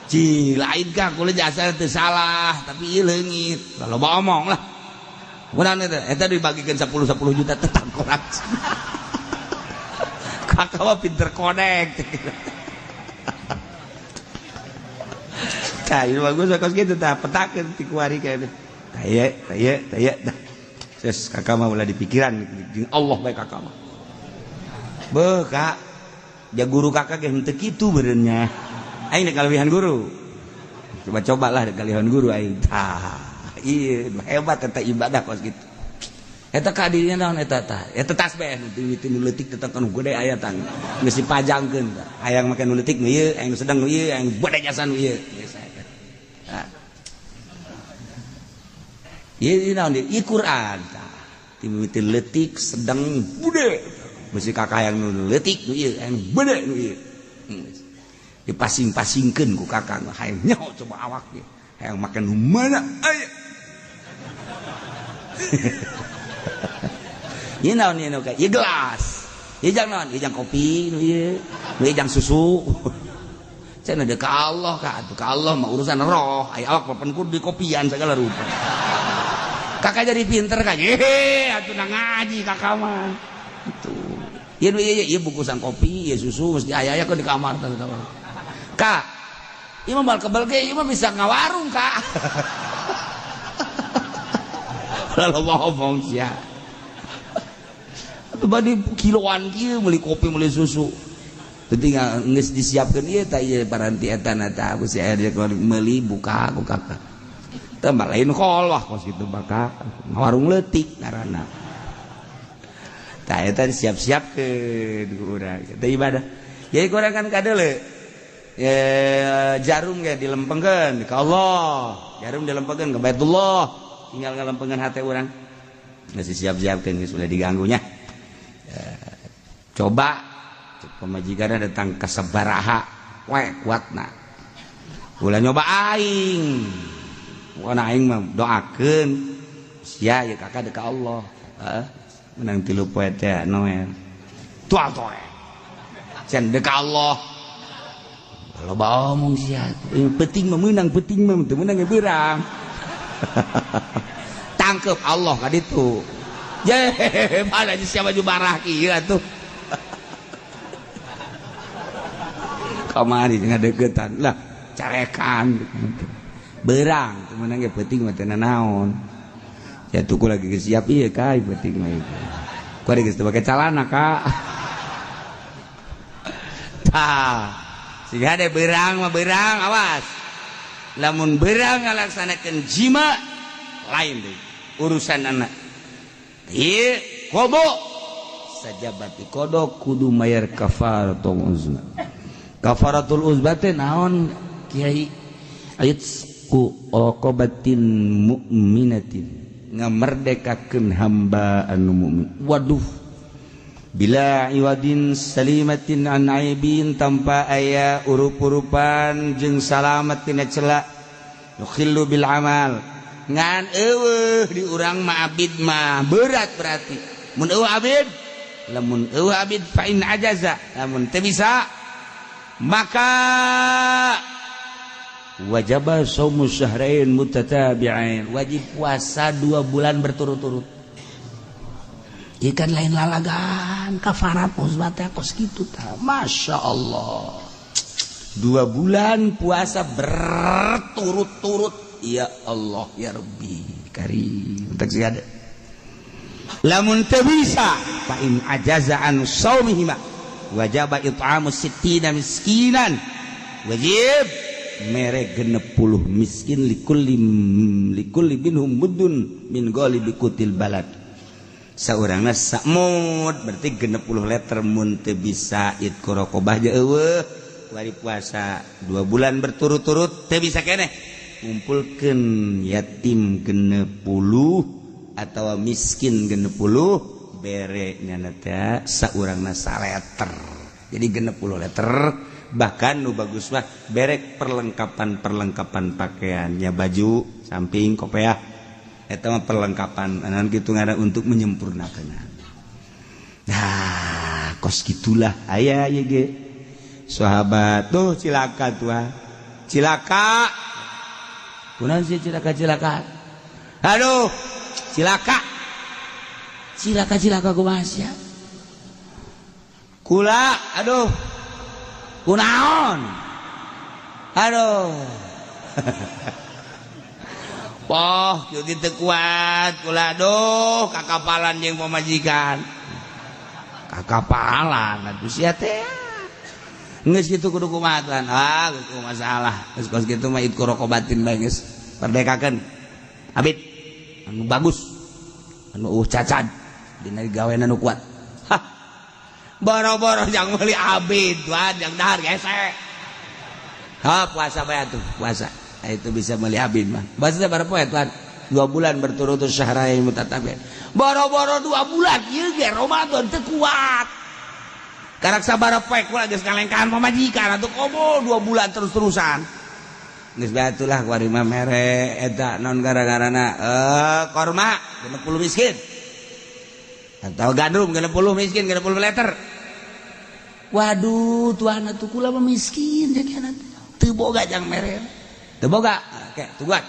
Ci, lain Kak, kula jasa teu salah, tapi ieu leungit. Loba omong lah. Kunaon eta? Eta dibagikeun 10 10 juta tetap kurang. Kakak mah pinter konek. Tah, ieu bagus kos kitu tah, petakeun ti kuari kae. Tah ieu, tah ieu, tah. Ses kakak mah ulah dipikiran jeung Allah bae kakak mah. Beuh, Kak. Ja guru kakak ge henteu kitu beureunnya. Aing dek kalebihan guru. Coba-cobalah dek kalebihan guru aing. Tah, ieu hebat eta ibadah kos kitu. Eta ka dirinya naon eta tah? Eta tasbih nu mimiti nu leutik tetep nu gede aya tah. Geus dipajangkeun tah. Hayang make nu leutik nu ieu, hayang nu sedang nu ieu, hayang gede jasa nu ieu. Geus eta. Tah. Ieu naon ieu? Ieu Quran tah. Mimiti leutik sedang gede. Bisi kakak hayang nu leutik nu ieu, hayang gede nu ieu. Dipasing-pasingkeun ku kakak hayang nyaho coba awak ieu. Hayang make nu mana aya. Ieu naon ieu nu ka? Ieu gelas. Ieu jang naon? Ieu jang kopi nu ieu. Nu ieu jang susu. Cenah deuk ka Allah ka atuh ka Allah mah urusan roh. Aya awak papan kudu dikopian segala rupa. Kakak jadi pinter ka. Hehe atuh na ngaji kakak mah. Itu. Ieu nu ieu ieu bungkusan kopi, ieu susu mesti aya-aya di kamar tah. Kak, ieu mah bal kebel ge ieu mah bisa ngawarung kak. Lalu ngomong sia. Badi kiloan kieu meuli kopi meuli susu. Penting geus disiapkeun ieu tah ieu paranti eta na tah ku si aya meuli buka ku kakak. Tah mah lain kolwah kos kitu bakal ngawarung leutik ngaranna. Tah eta disiap-siapkeun ku urang. Eta ibadah. Jadi ku urang kan kadeule. Jarum ge dilempengkeun ka Allah. Jarum dilempengkeun ka Baitullah. Tinggal ngalempengkeun hate urang. Geus disiap-siapkeun geus ulah diganggunya. Coba pemajikan datang ke sabaraha we kuatna ulah nyoba aing pokona aing mah doakeun sia ieu kakak deuk ka Allah heeh menang 3 poe teh Noel tual toe cenah deuk ka Allah loba omong sia penting mah meunang penting mah teu meunang ge beurang tangkep Allah ka ditu. Ye, mana sia baju barah kieu atuh. Kamari ngadeukeutan lah carekan beurang teu meunang ge peuting mah teu nanaon. Ya tuku lagi geus siap ieu ka peuting mah ieu. Ku geus teu pake calana ka. Tah, siga de beurang mah beurang awas. Lamun beurang ngalaksanakeun jima lain deui urusan anak. Ieu kobo sajabati kodo kudu mayar kafaratul uzma. Kafaratul uzma teh naon kiai? Ayat ku raqabatin mu'minatin, ngamerdekakeun hamba anu mukmin. Waduh, bila iwadin salimatin an aibin, tanpa aya urup-urupan jeung salamat tina cela, yukhillu bil amal. Ngan eueuh di urang mah abid mah berat berarti. Mun eueuh abid, lamun eueuh abid fa in ajaza, lamun teu bisa maka wajaba shaumu syahrain mutatabi'ain, wajib puasa 2 bulan berturut-turut. Ieu kan lain lalagan kafarat uzma teh kos kitu tah. Masya Allah, 2 bulan puasa berturut-turut. Ya Allah ya Rabbi karim. Tak ada. Lamun teu bisa fa in ajaza an shaumihima wajaba it'amu sittina miskinan, wajib mere 60 miskin likulli minhum muddun min ghalibi qutil balad. Saurangna samud berarti 60 liter mun teu bisa itquraqabah je eueuh, Kuari puasa 2 bulan berturut-turut teu bisa keneh. Ngumpulkeun yatim 60 atau miskin 60 bere nyana teh saurangna saleter. Jadi 60 liter bahkan nu bagus mah berek perlengkapan-perlengkapan pakaiannya baju samping kopeah eta mah perlengkapan anan kitu ngaran untuk menyempurnakan. Nah, kos gitulah aya ieu ge. Sahabat tuh cilaka tuah. Cilaka. Kunaon sih cilaka-cilaka? Aduh, cilaka. Cilaka-cilaka kumaha sia? Kula, aduh. Kunaon? Aduh. Poh, kieu teu kuat kula aduh kakapalan jeung pamajikan. Kakapalan atuh sia teh. Geus kitu kudu kumaha tuan? Ah, geus kumaha masalah. Geus kos kitu mah itku rokobatin bae geus. Perdekakeun. Abid anu bagus. Anu eueuh cacad dina gawean anu kuat. Hah. Boro-boro jang meuli abid tuan jang dahar gesek. Ha puasa bae atuh, puasa. Nah, itu bisa meuli abid mah. Bahasa berapa poe tuan? 2 bulan berturut-turut syahrain mutatabi'ain. Boro-boro 2 bulan ieu ge Ramadan teu kuat. Karak sabaraha poe kula geus ngalengkahan pamajikan atuh komo 2 bulan terus-terusan. Geus bae atulah kuari mah mere eta naon gara-garana korma 60 miskin. Atau gandum 60 miskin 60 liter. Waduh, tuan atuh kula mah miskin jeung teu boga jang mere. Teu boga, oke, tungguan.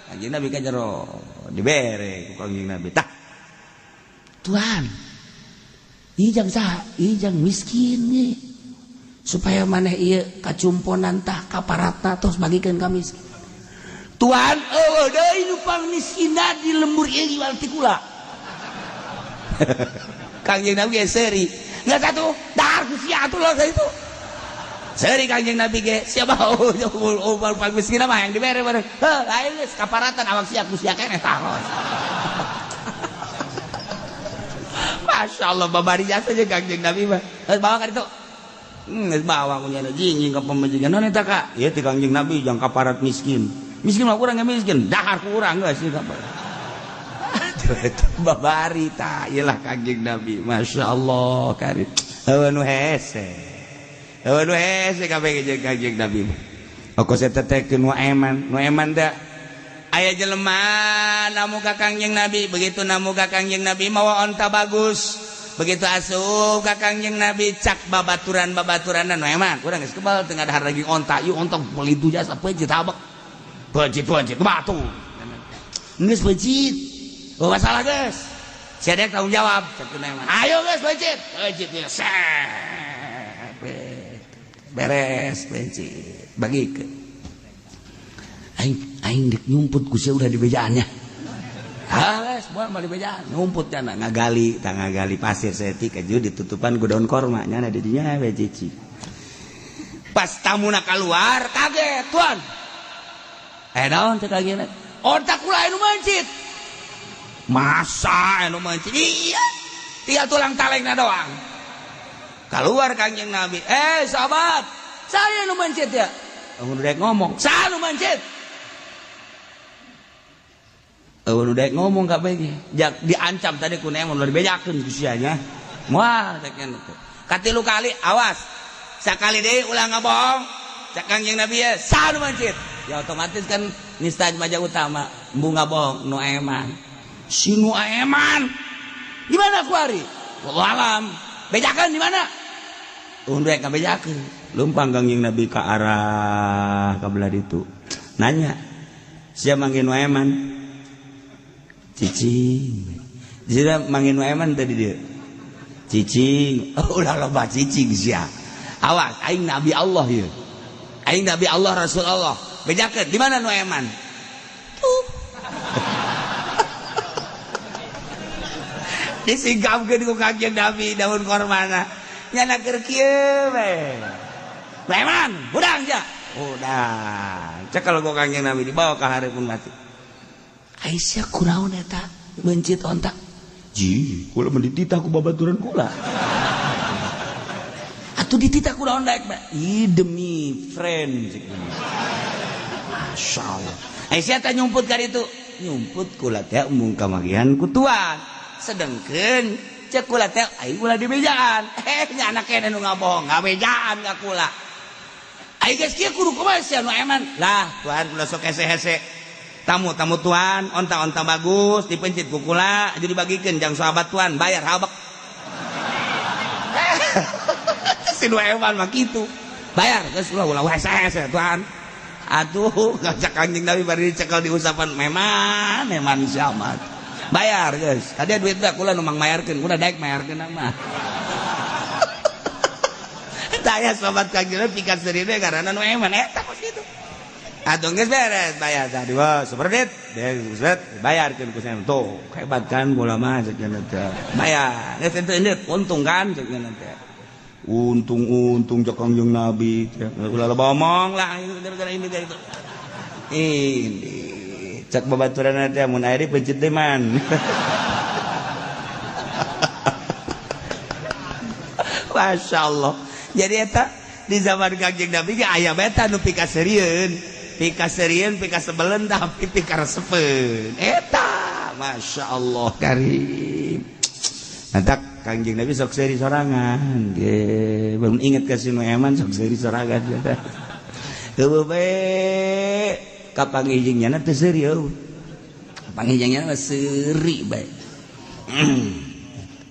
Kanjeng Nabi ka jero dibere ku Kanjeng Nabi. Tah. Tuan, ieu jang saha? Ieu jang miskin ieu. Supaya maneh ieu kacumponan tah kaparatna tos bagikeun ka miskin. Tuan, eueuh deui nu pangmiskinna di lembur ieu jual ti kula. Kanjeng Nabi ge seuri. Geus atuh, dahar ku sia atuh lah itu. Seuri Kanjeng Nabi ge, siapa oh pangmiskinna mah yang dibere bareng. Heuh, lain geus kaparatan awak sia ku sia keneh taros. Masya Allah babari jasa jeung Kanjeng Nabi mah. Geus bawa ka ditu. Geus bawa ku nyana jingjing ka pamajikan. Naon eta ka? Ieu teh Kanjeng Nabi jang kaparat miskin. Miskin mah urang ge miskin, dahar ku urang geus ieu kaparat. Babari tah ieu lah Kanjeng Nabi. Masya Allah karim. Heueuh nu hese. Heueuh nu hese kabeh jeung Kanjeng Nabi mah. Okos eta teh nu eman, nu eman teh aya jelema namu ka Kangjeng Nabi, begitu namu ka Kangjeng Nabi mawa onta bagus, begitu asup ka Kangjeng Nabi cak babaturan-babaturan nu eman, urang geus kebal teu ngadahar lagi onta, ieu onta meuli tu jasa peuncit habek. Peuncit-peuncit batu. Geus peuncit. Oh masalah geus. Sia dek tanggung jawab cak nu eman. Ayo geus peuncit. Peuncit ieu set. Beres peuncit. Bagikeun. Aing dek nyumput ku sia udah di bejaannya. Hales, moal mah di bejaan. Nyumput nya ngagali, tah ngagali pasir saeutik aju ditutupan ku daun korma nya di dinya we cici. Pas tamuna kaluar kaget, tuan. Naon cek lagi onta kula anu mencit. Masa anu mencit? Iya. Tinggal tulang talengna doang. Keluar Kangjeng Nabi. Sahabat, saya anu mencit ya. Eueuh dek ngomong, saya anu mencit. Eueuh dek ngomong kabeh ge. Diancam tadi ku nemun ulah dibejakeun ku sia nya. Moal cek nya teh. Katilu kali awas. Sakali deui ulah ngabohong. Cek Kangjeng Nabi ya, saha nu mencit? Ya otomatis kan nista maja utama, embung ngabohong nu eman. Si nu eman. Di mana ku ari? Wallahu alam. Bejakeun di mana? Eueuh dek ngabejakeun. Lumpang Kangjeng Nabi ka arah ka belah ditu. Nanya, sia manggil nu eman? Cicing. Jadi mangin eman tadi dia. Cicing. Oh, ulah loba cicing sia. Awas, aing Nabi Allah ieu. Aing Nabi Allah Rasul Allah. Bejakeun di mana nu eman? Tuh. Disingkapkeun ku Kangjeng Nabi daun kormana. Nyana keur kieu we. Nu eman, hudang sia. Hudang. Cekel ku Kangjeng Nabi dibawa ka hareupeun mati. Aisyah kunaon eta mencit onta. Ji, kula mendititah ku babaturan kula. Atuh dititah ku naon daek bae? Ih demi friend cek. Masya Allah. Eh sia teh nyumput ka ditu. Nyumput kula teh embung kamagihan ku tuan. Sedengkeun cek kula teh aing ulah dibejaan. Eh nya anak kene nu ngabohong, ngabejaan ka kula. Aing geus kieu kudu kumaha sia nu eman. Lah, tuan kula sok hese-hese. Tamu-tamu tuan, onta-onta bagus dipencit ku kula, jadi dibagikeun jang sahabat tuan, bayar habek. Si nu eman mah kitu. Bayar geus ulah ulah hese-hese tuan. Aduh, ngajak Kanjeng Nabi bari dicekel diusapan memang eman siamat. Bayar geus. Tadi duit teh kula nu mangmayarkeun, kula daek mayarkeun mah. Saya sobat Kanjeng Nabi pikat seuri karena nu eman eta kos kitu. Atuh geus beres bayar tadi wah seperdit beres bayarkeun ku saya tuh hebat kan kula mah cek teh. Bayar geus teu indit untung kan cek teh. Untung-untung cek Kanjeng Nabi teh. Ulah loba omong lah gara-gara ini gara itu. Ini cek babaturan teh mun aya dipencit deui man. Masya Allah. Jadi eta di zaman Kanjeng Nabi ge aya beta nu pikaseurieun, pikaseurieun, pikasebeleun tapi pikaresepeun. Eta Masya Allah karim. Mantak Kanjeng Nabi sok seuri sorangan. Ge belum inget ka si nu eman sok seuri sorangan. Heueuh bae kapanggih jeung nyana teu seuri eueuh. Kapanggih jeung nyana seuri bae.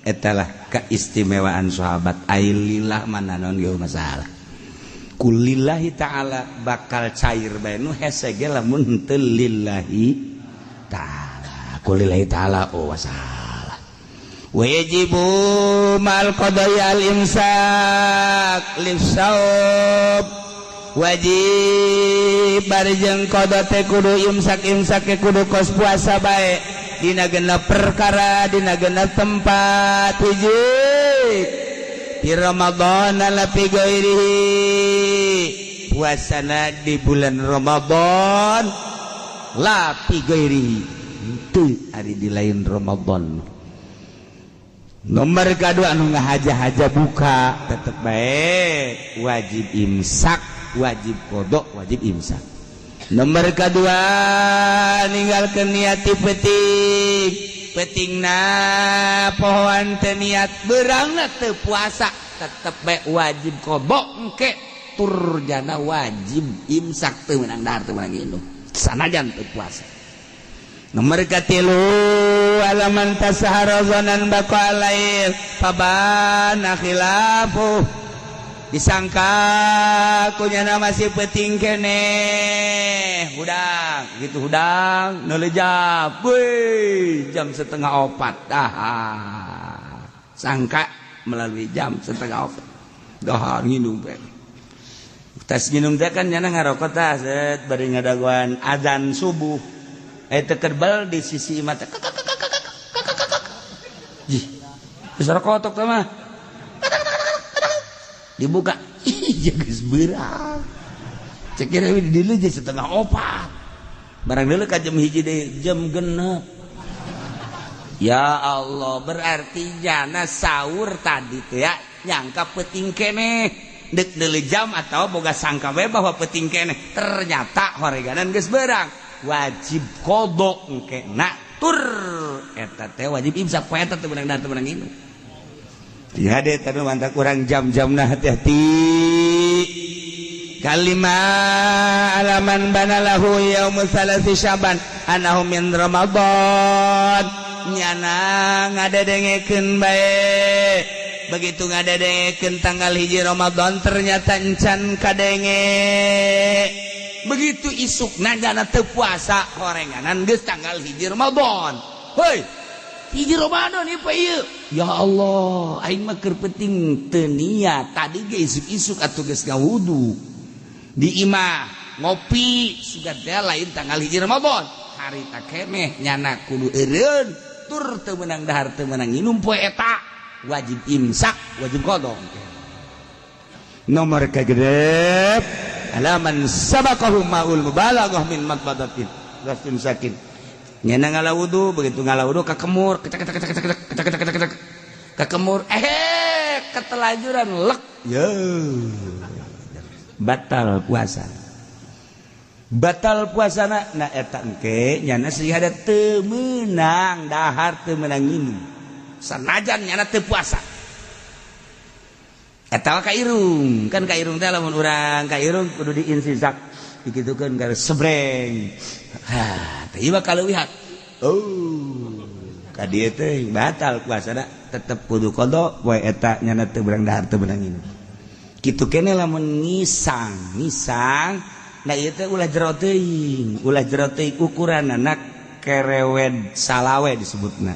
Etalah keistimewaan sahabat ailillah mana non ge masalah. Kulillahi ta'ala bakal cair bae nu hese ge lamun teu lillahi ta'ala. Kulillahi ta'ala oh masalah. Wajibu mal qada'i al imsak lisawab. Wajib barjeng qada teh kudu imsak imsak kudu kos puasa bae. Dina genep perkara, dina genep tempat hiji di Ramadan la fi ghairihi. Puasana di bulan Ramadan la fi ghairihi. Teu ari di lain Ramadan. Nomor kedua anu ngahaja-haja buka tetep bae wajib imsak, wajib qada, wajib imsak. Nomor kedua ninggalkeun niat ti peuting. Peutingna pohoan teu niat beurangna teu puasa tetep bae wajib qada engke tur jana wajib imsak teu meunang dahar teu meunang indung sanajan teu puasa. Nomor katilu alaman tasahara zanan baqa alail fabana khilafu. Disangka kunyana masih penting kene hudang gitu hudang nelejap wih jam 3:30 dah sangka melalui jam 3:30 dah nginum teh tas nginum teh kan nyana ngarokok tah set bari ngadagoan azan subuh teu kerbel di sisi imah teh jih geus rokotok teh mah dibuka ih geus beurang cek kira di dieu je 3:30 barang deuleu ka jam 1 deui jam 6. Ya Allah berarti jana sahur tadi teh ya nyangka peuting keneh deuk deuleu jam atau boga sangka we bahwa peuting keneh ternyata horeganan geus beurang wajib qada engke na tur eta teh wajib imsak poe eta teu meunang teu meunang inum. Ya deh tadi mantap kurang jam-jamna hati-hati. Kalima alaman banalahu yaumul salasi syaban anahu min Ramadan. Nyana ngadedengekeun bae. Begitu ngadedengekeun tanggal 1 Ramadan ternyata encan kadenge. Begitu isukna jana teu puasa horenganan geus tanggal 1 Ramadan. Heuy. 1 Ramadan ieu pa ieu. Ya Allah, aing mah keur penting teu niat. Tadi ge isuk-isuk atuh geus ngawudu. Di imah ngopi sugan teh lain tanggal 1 Ramadan. Harita keneh nyana kudu eureun tur teu meunang dahar teu meunang nginum poe eta. Wajib imsak, wajib qada. Nomor kagedep alaman sabaqahu maul mubalaghah min madbadatin. Rasul sakin. Nyana ngala wudu, begitu ngala wudu kakemur, kecak kecak kecak kecak kecak kecak kecak kakemur, ketelajuran lek ye batal puasa. Batal puasana na eta engke nyana sihada teu meunang dahar teu meunang nginum sanajan nyana teu puasa. Eta ka irung kan ka irung teh lamun urang ka irung kudu diinsizak dikitukeun ka sebreng. Ha teh ieu kaleuwihan. Oh ka dieu teh batal puasana tetep kudu qada poe eta nyana teu meunang dahar teu meunang nginum. Kitu keneh lamun ngisang ngisang nah ieu teh ulah jero teuing ukuranana kerewed salawe disebutna.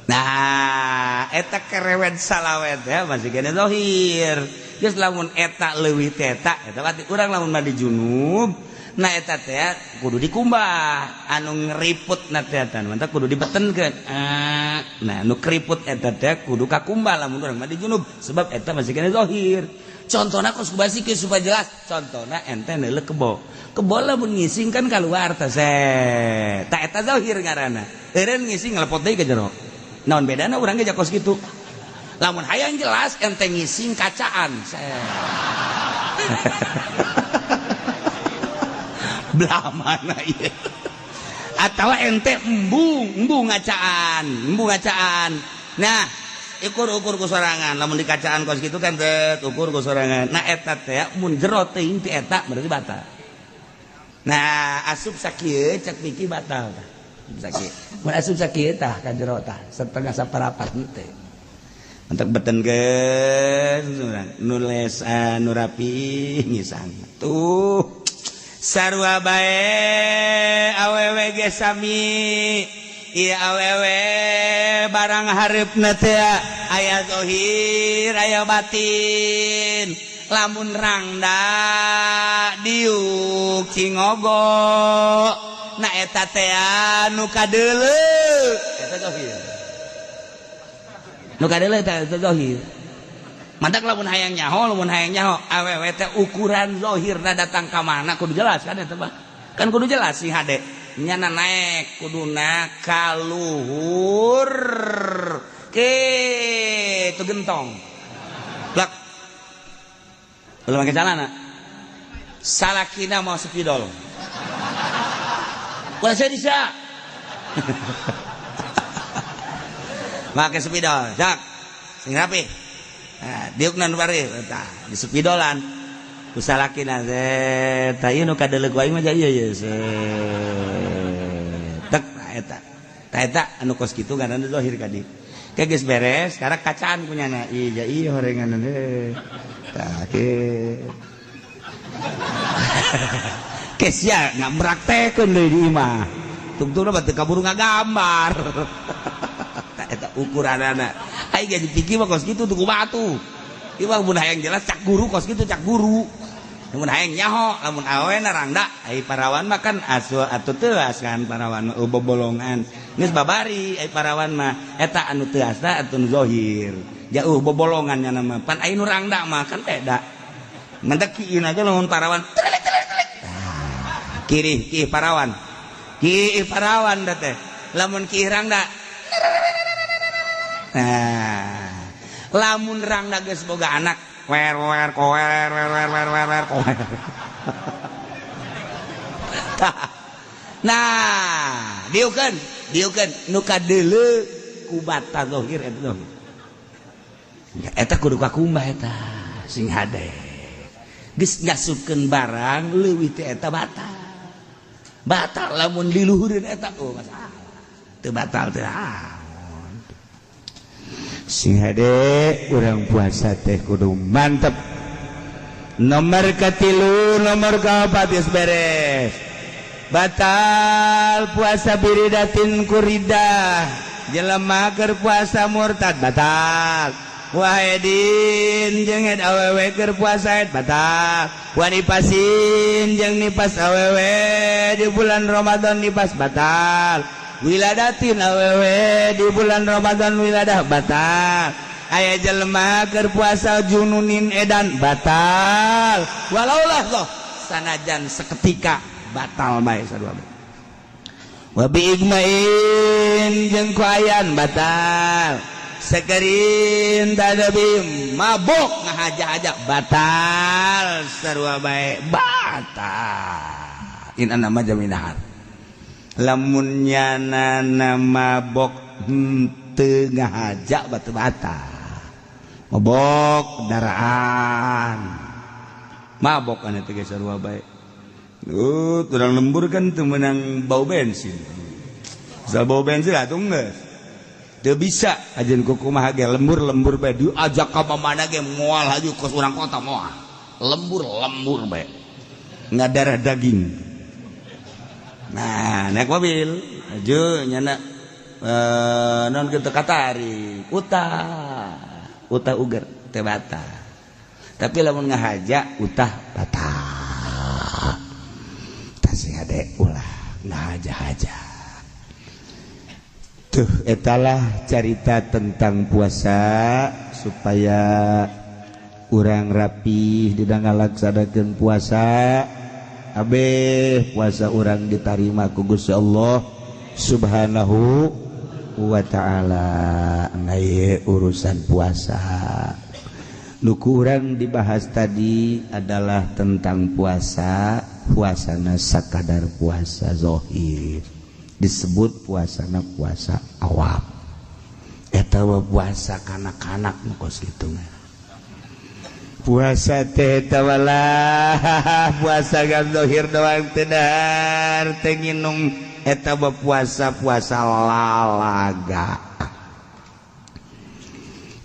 Nah eta kerewed salawe teh masih kene zahir. Geus lamun eta leuwih teh eta eta berarti urang lamun mandi junub nah eta teh kudu dikumbah anu ngeriput na teh eta mantap kudu dibetenkeun. Nah nu keriput eta teh kudu kakumbah lamun urang mandi junub sebab eta masih kene zahir. Contohna kos kubasikeun supaya jelas. Contohna ente neuleuh kebo. Kebo lamun ngising kan keluar teh set. Ta eta zahir ngaranna. Eureun ngising ngalepot deui ka jero. Naon bedana urang ge kos kitu. Lamun hayang jelas ente ngising kacaan. Set. Belah mana ieu? Atawa ente embung ngacaan, embung ngacaan. Nah, ukur-ukur ku sorangan lamun dikacaan kos kitu kan teh ukur ku sorangan. Nah eta teh mun jero teuing ti eta berarti batal. Nah asup sakieu cek miki batal tah. Sakieu. Mun asup sakieu tah ka jero tah setengah saparapat teh. Entek betenkeun nules nu rapi ngisang. Tuh sarua bae awewe ge sami. Iya awewe barang hareupna teh aya zahir aya batin lamun rangda diuk cingogo na eta teh nu kadeuleu eta zahir nu kadeuleu eta zahir mantak lamun hayang nyaho awewe teh ukuran zahirna datang ka mana kudu jelas kan eta mah kan kudu jelas sih hade nyana naek kuduna kaluhur ke itu gentong blak belum pakai celana salakina mau spidol ulah saya bisa pakai spidol jak sing rapi nah, diukna nu bari tah di spidolan ku salakina teh tah ieu nu kadeuleu ku aing mah ieu ye tek eta tah eta anu kos kitu ngaranna zahir ka dieu. Ke geus beres sekarang kacaan kunyana iya iya horengan teh tah ke kesia nggak meraktekeun deui di imah tungtungna batu kaburu ngagambar tah eta ukuranana ai ge dipikir mah kos kitu tuku batu ieu mah mun hayang jelas cak guru kos kitu cak guru lamun hayang nyaho lamun awena rangda ai parawan mah kan asu atuh teuas kan parawan mah bobolongan geus babari ai parawan mah eta anu teuasna atuh nu zahir jauh bobolongan nya mah pan ai nu rangda mah kan beda mentek kieu aja lamun parawan telik telik telik kiri ki parawan ki parawan da teh lamun ki rangda nah lamun rangda geus boga anak wer wer kower wer wer wer wer wer kower. Nah, diukeun, diukeun nu kadeuleu ku bata zahir eta zahir. Eta kudu kakumbah eta sing hade. Geus ngasupkeun barang leuwih teh eta batal. Batal lamun diluhureun eta oh masalah. Teu batal teh. Sing hade urang puasa teh kudu mantep. Nomor katilu, nomor kaopat geus beres. Batal puasa biridatin kuridah. Jelema keur puasa murtad batal. Wahidin jeung head awewe keur puasa head batal. Wanipasin jeung nipas awewe di bulan Ramadan nipas batal. Wiladatin awewe di bulan Ramadan wiladah batal. Aya jelema keur puasa jununin edan batal. Walaulah loh sanajan seketika batal bae sarua bae. Wa bi igmain jeung ku ayan batal. Sekerin tadabi mabok ngahaja-haja batal sarua bae batal. In nama jaminahar. Lamun nyana mabok henteu ngahaja batu batal. Mabok daraan. Mabok anu teh sarua bae. Turang lembur kan teu meunang bau bensin. Sa bau bensin atuh geus. Teu bisa ajeun kumaha ge lembur-lembur bae diajak ka mana ge moal haju kos urang kota moal. Lembur-lembur bae. Ngadarah daging. Nah, naik mobil aju nyana non kitu katari, utah. Utah uger teu batal. Tapi lamun ngahaja utah batal. Tasih hade ulah ngahaja-haja. Tuh etalah carita tentang puasa supaya urang rapih dina ngalaksanakeun puasa. Abeh puasa urang ditarima ku Gusti Allah Subhanahu wa ta'ala. Nah, urusan puasa nu ku urang dibahas tadi adalah tentang puasa. Puasana sakadar puasa zahir disebut puasana puasa awam. Eta mah puasa kanak-kanak nu kos kitu mah. Puasa teh eta walah puasa gan zahir doang teu dahar teu nginum eta mah puasa-puasa lalaga.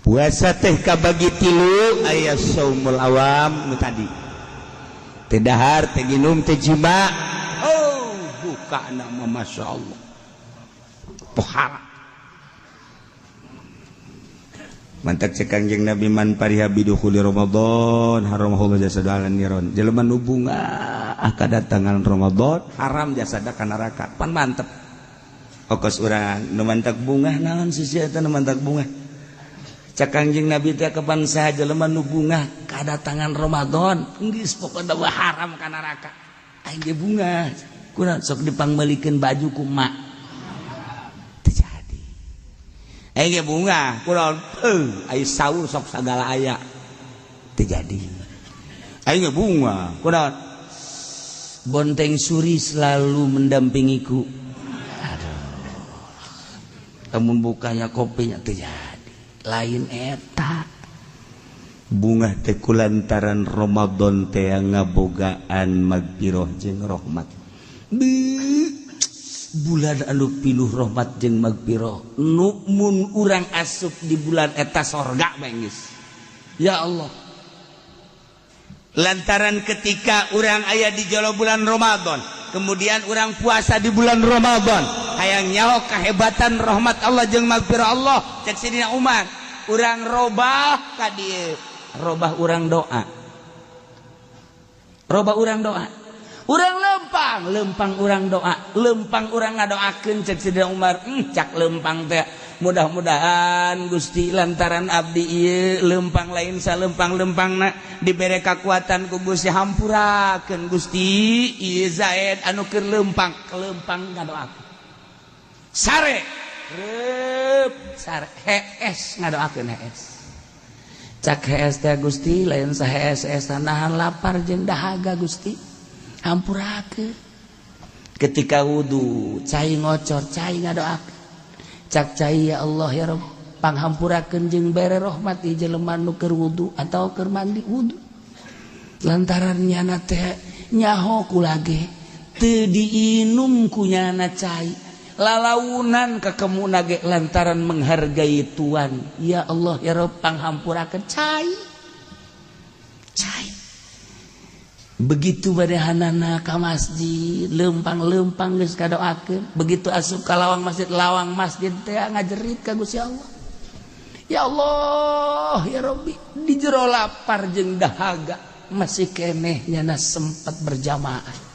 Puasa teh kabagi tilu aya saumul awam nu tadi. Teu dahar teu nginum teu jima. Oh, buka nama Masya Allah pohala. Mantak cek Kangjeng Nabi man pariha bidukhuli Ramadan haramahullah jasada ala niron. Jelema nu bungah kadatangan Ramadan haram jasada ka neraka. Pan mantep. Okos urang nu mantak bungah naon sih eta nu mantak bungah. Cek Kangjeng Nabi teh kapan saha jelema nu bungah kadatangan Ramadan geus pokona haram ka neraka. Aing ge bungah. Kurang sok dipangmeulikeun baju ku mak. Teu jadi. Aing ge bungah, kurang ai sahur sok sagala aya. Teu jadi. Aing ge bungah, kurang bonteng suri selalu mendampingiku. Aduh. Lamun bukanya kopinya teu jadi. Lain eta. Bungah teh kulantaran Ramadan teh ngabogaan magfirah jeung rahmat. Bulan anu pinuh rahmat jeung magfirah nu mun urang asup di bulan eta sorga bae geus. Ya Allah. Lantaran ketika urang aya di jero bulan Ramadan, kemudian urang puasa di bulan Ramadan, hayang nyaho kehebatan rahmat Allah jeung magfirah Allah, cek Sidina Umar, urang robah ka dieu, robah urang doa. Robah urang doa. Urang lempang, lempang urang doa, lempang urang ngadoakeun cek Sidina Umar, cak lempang teh mudah-mudahan Gusti lantaran abdi ieu lempang lain salempang-lempangna dibere kakuatan ku Gusti hampurakeun Gusti ieu Zaid anu keur lempang, lempang ngadoakeun. Sare reup sare hees ngadoakeun hees. Cak hees teh Gusti lain sahees nahan lapar jeung dahaga Gusti. Hampurakeun. Ketika wudu cai ngocor cai ngadoakeun. Cak cai ya Allah ya Rabb panghampurakeun jeung bere rahmat ieu jelema nu keur wudu atawa keur mandi wudu. Lantaran nyana teh nyaho kula ge teu diinum ku nyana cai lalaunan kakemuna ge lantaran menghargai tuan. Ya Allah ya Rabb panghampurakeun cai. Cai. Begitu badehanana ka masjid, lempang-lempang geus kadoakeun. Begitu asup ka lawang masjid teh ngajerit ka Gusti Allah. Ya Allah, ya Rabbi, di jero lapar jeung dahaga masih keneh nyana sempat berjamaah.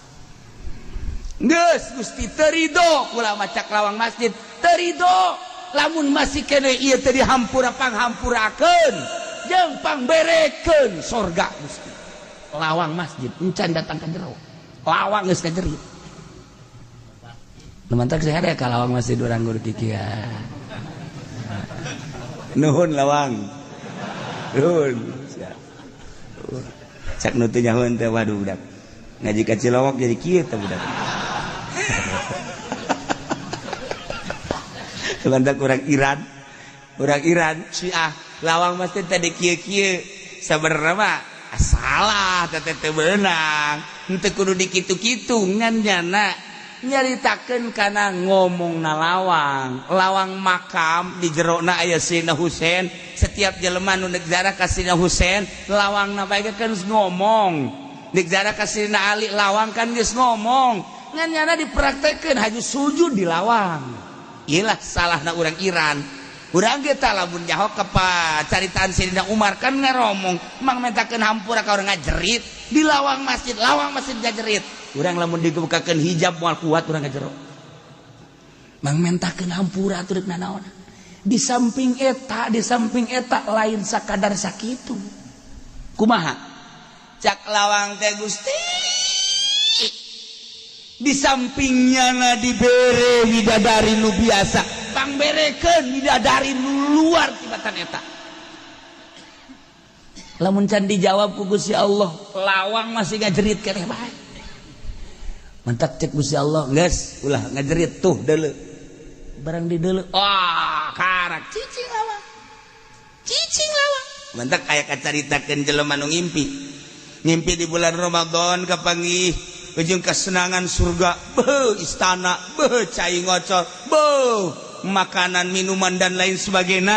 Geus Gusti teu ridho kula macak lawang masjid, teu ridho lamun masih keneh ieu teh dihampura panghampurakeun jeung pangberekeun sorga Gusti. Lawang masjid encan datang ke jero, lawang geus kajerit. Nu mantak saya ada ka lawang masjid urang guru kikian. Nuhun lawang. Nuhun. Cak nu teu nyahoeun teh waduh budak. Ngaji ka Cilowok jadi kieu teh budak. Lantak urang Iran Syiah lawang masjid tadi kieu-kieu sabenerna mah salah teh teu beunang henteu kudu dikitu-kitu ngan nyana nyaritakeun kana ngomongna lawang lawang makam di jerona aya Sayyidina Husain setiap jelema nu neuk ziarah ka Sayyidina Husain lawangna bae kan geus ngomong neuk ziarah ka Sayyidina Ali lawang kan geus ngomong ngan nyana dipraktekeun haju sujud di lawang. Iyalah salahna urang Iran. Urang ge tah lamun nyaho ka caritaan Sayyidina Umar kan ngaromong mang mentakeun hampura ka urang ngajerit di lawang masjid ngajerit. Urang lamun dibukakeun hijab moal kuat urang ngajero. Mang mentakeun hampura atuh deuk nanaon. Di samping eta lain sakadar sakitu. Kumaha? Cak lawang teh Gusti. Di sampingnya na dibere widadari nu biasa pangberekeun widadari nu luar tibatan eta lamun can dijawab ku Gusti Allah lawang masih ngajerit keneh bae mentak cek Gusti Allah geus ulah ngajerit tuh deuleu barang di deuleu wah karak cicing lawang mentak aya kacaritakeun jelema nu ngimpi ngimpi di bulan Ramadan kapanggih ujung kesenangan surga, beuh istana, beuh cai ngocor, beuh makanan, minuman dan lain sebagainya.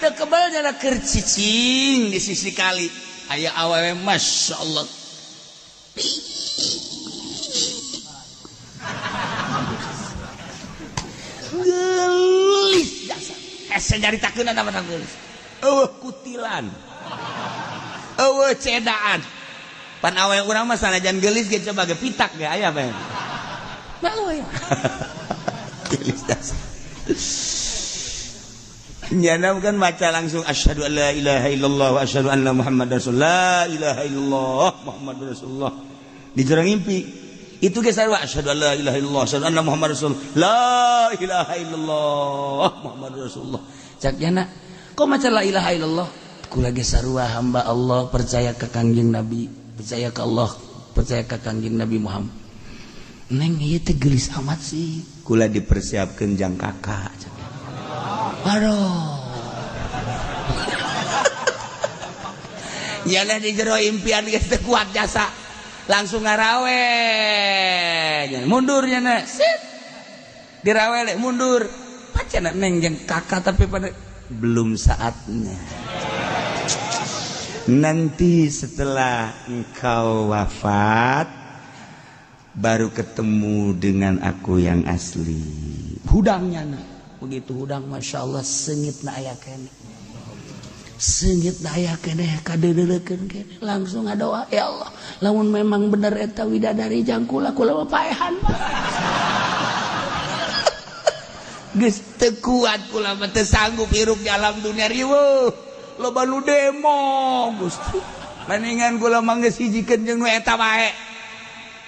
Teu kebal jana keur cicing di sisi kali. Aya awewe Masya Allah. Geulis jasa. Hese nyaritakeun mah geulis. Eueuh kutilan. Eueuh cedaan. Pan awe urang mah sanajan geulis ge coba ge pitak ge aya bae. Malu ya. Geulis das. Nyana kan baca langsung asyhadu an la ilaha illallah wa asyhadu anna muhammadar rasulullah. La ilaha illallah muhammadur rasulullah. Di jero ngimpi. Itu ge sarua asyhadu an la ilaha illallah asyhadu anna muhammadar rasulullah. La ilaha illallah muhammadur rasulullah. Cak nyana, kok maca la ilaha illallah? Kula ge sarua hamba Allah percaya ka Kangjeng Nabi. Percaya ke Allah, percaya ke Kangjeng Nabi Muhammad. Neng ieu teh geulis amat sih. Kula dipersiapkeun jang kakak. Aduh. Nyana di jero impian geus teu kuat jasa. Langsung ngarawe. Mundur nyana. Sit. Dirawele mundur. Pacana neng jang kakak tapi pada belum saatnya. Nanti setelah engkau wafat baru ketemu dengan aku yang asli. Hudangnya nah. Begitu hudang Masya Allah sengit na aya keneh. Sengit na aya keneh kadeuleukeun keneh. Langsung ngadoa ya Allah, lamun memang bener eta widadari jang kula kula mah paehan. Geus teu kuat kula mah teu sanggup hirup di alam dunia riweuh. Loba nu demo Gusti. Mendingan kula mah geus hijikeun jeung nu eta bae.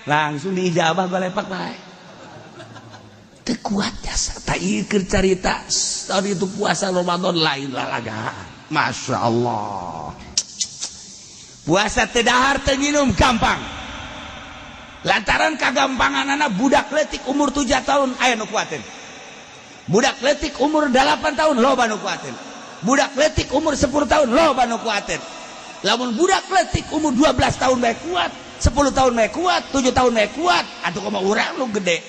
Langsung diijabah balepak bae. Teu kuat jasa ta ieu keur carita tadi itu puasa Ramadan lain lalagaan. Masya Allah. Puasa teu dahar teu nginum gampang. Lantaran kagampanganana budak leutik umur 7 tahun aya nu kuateun. Budak leutik umur 8 tahun loba nu kuateun. Budak letik umur 10 tahun loba nu kuateun. Lamun budak letik umur 12 tahun bae kuat, 10 tahun bae kuat, 7 tahun bae kuat, atuh kumaha urang nu gede.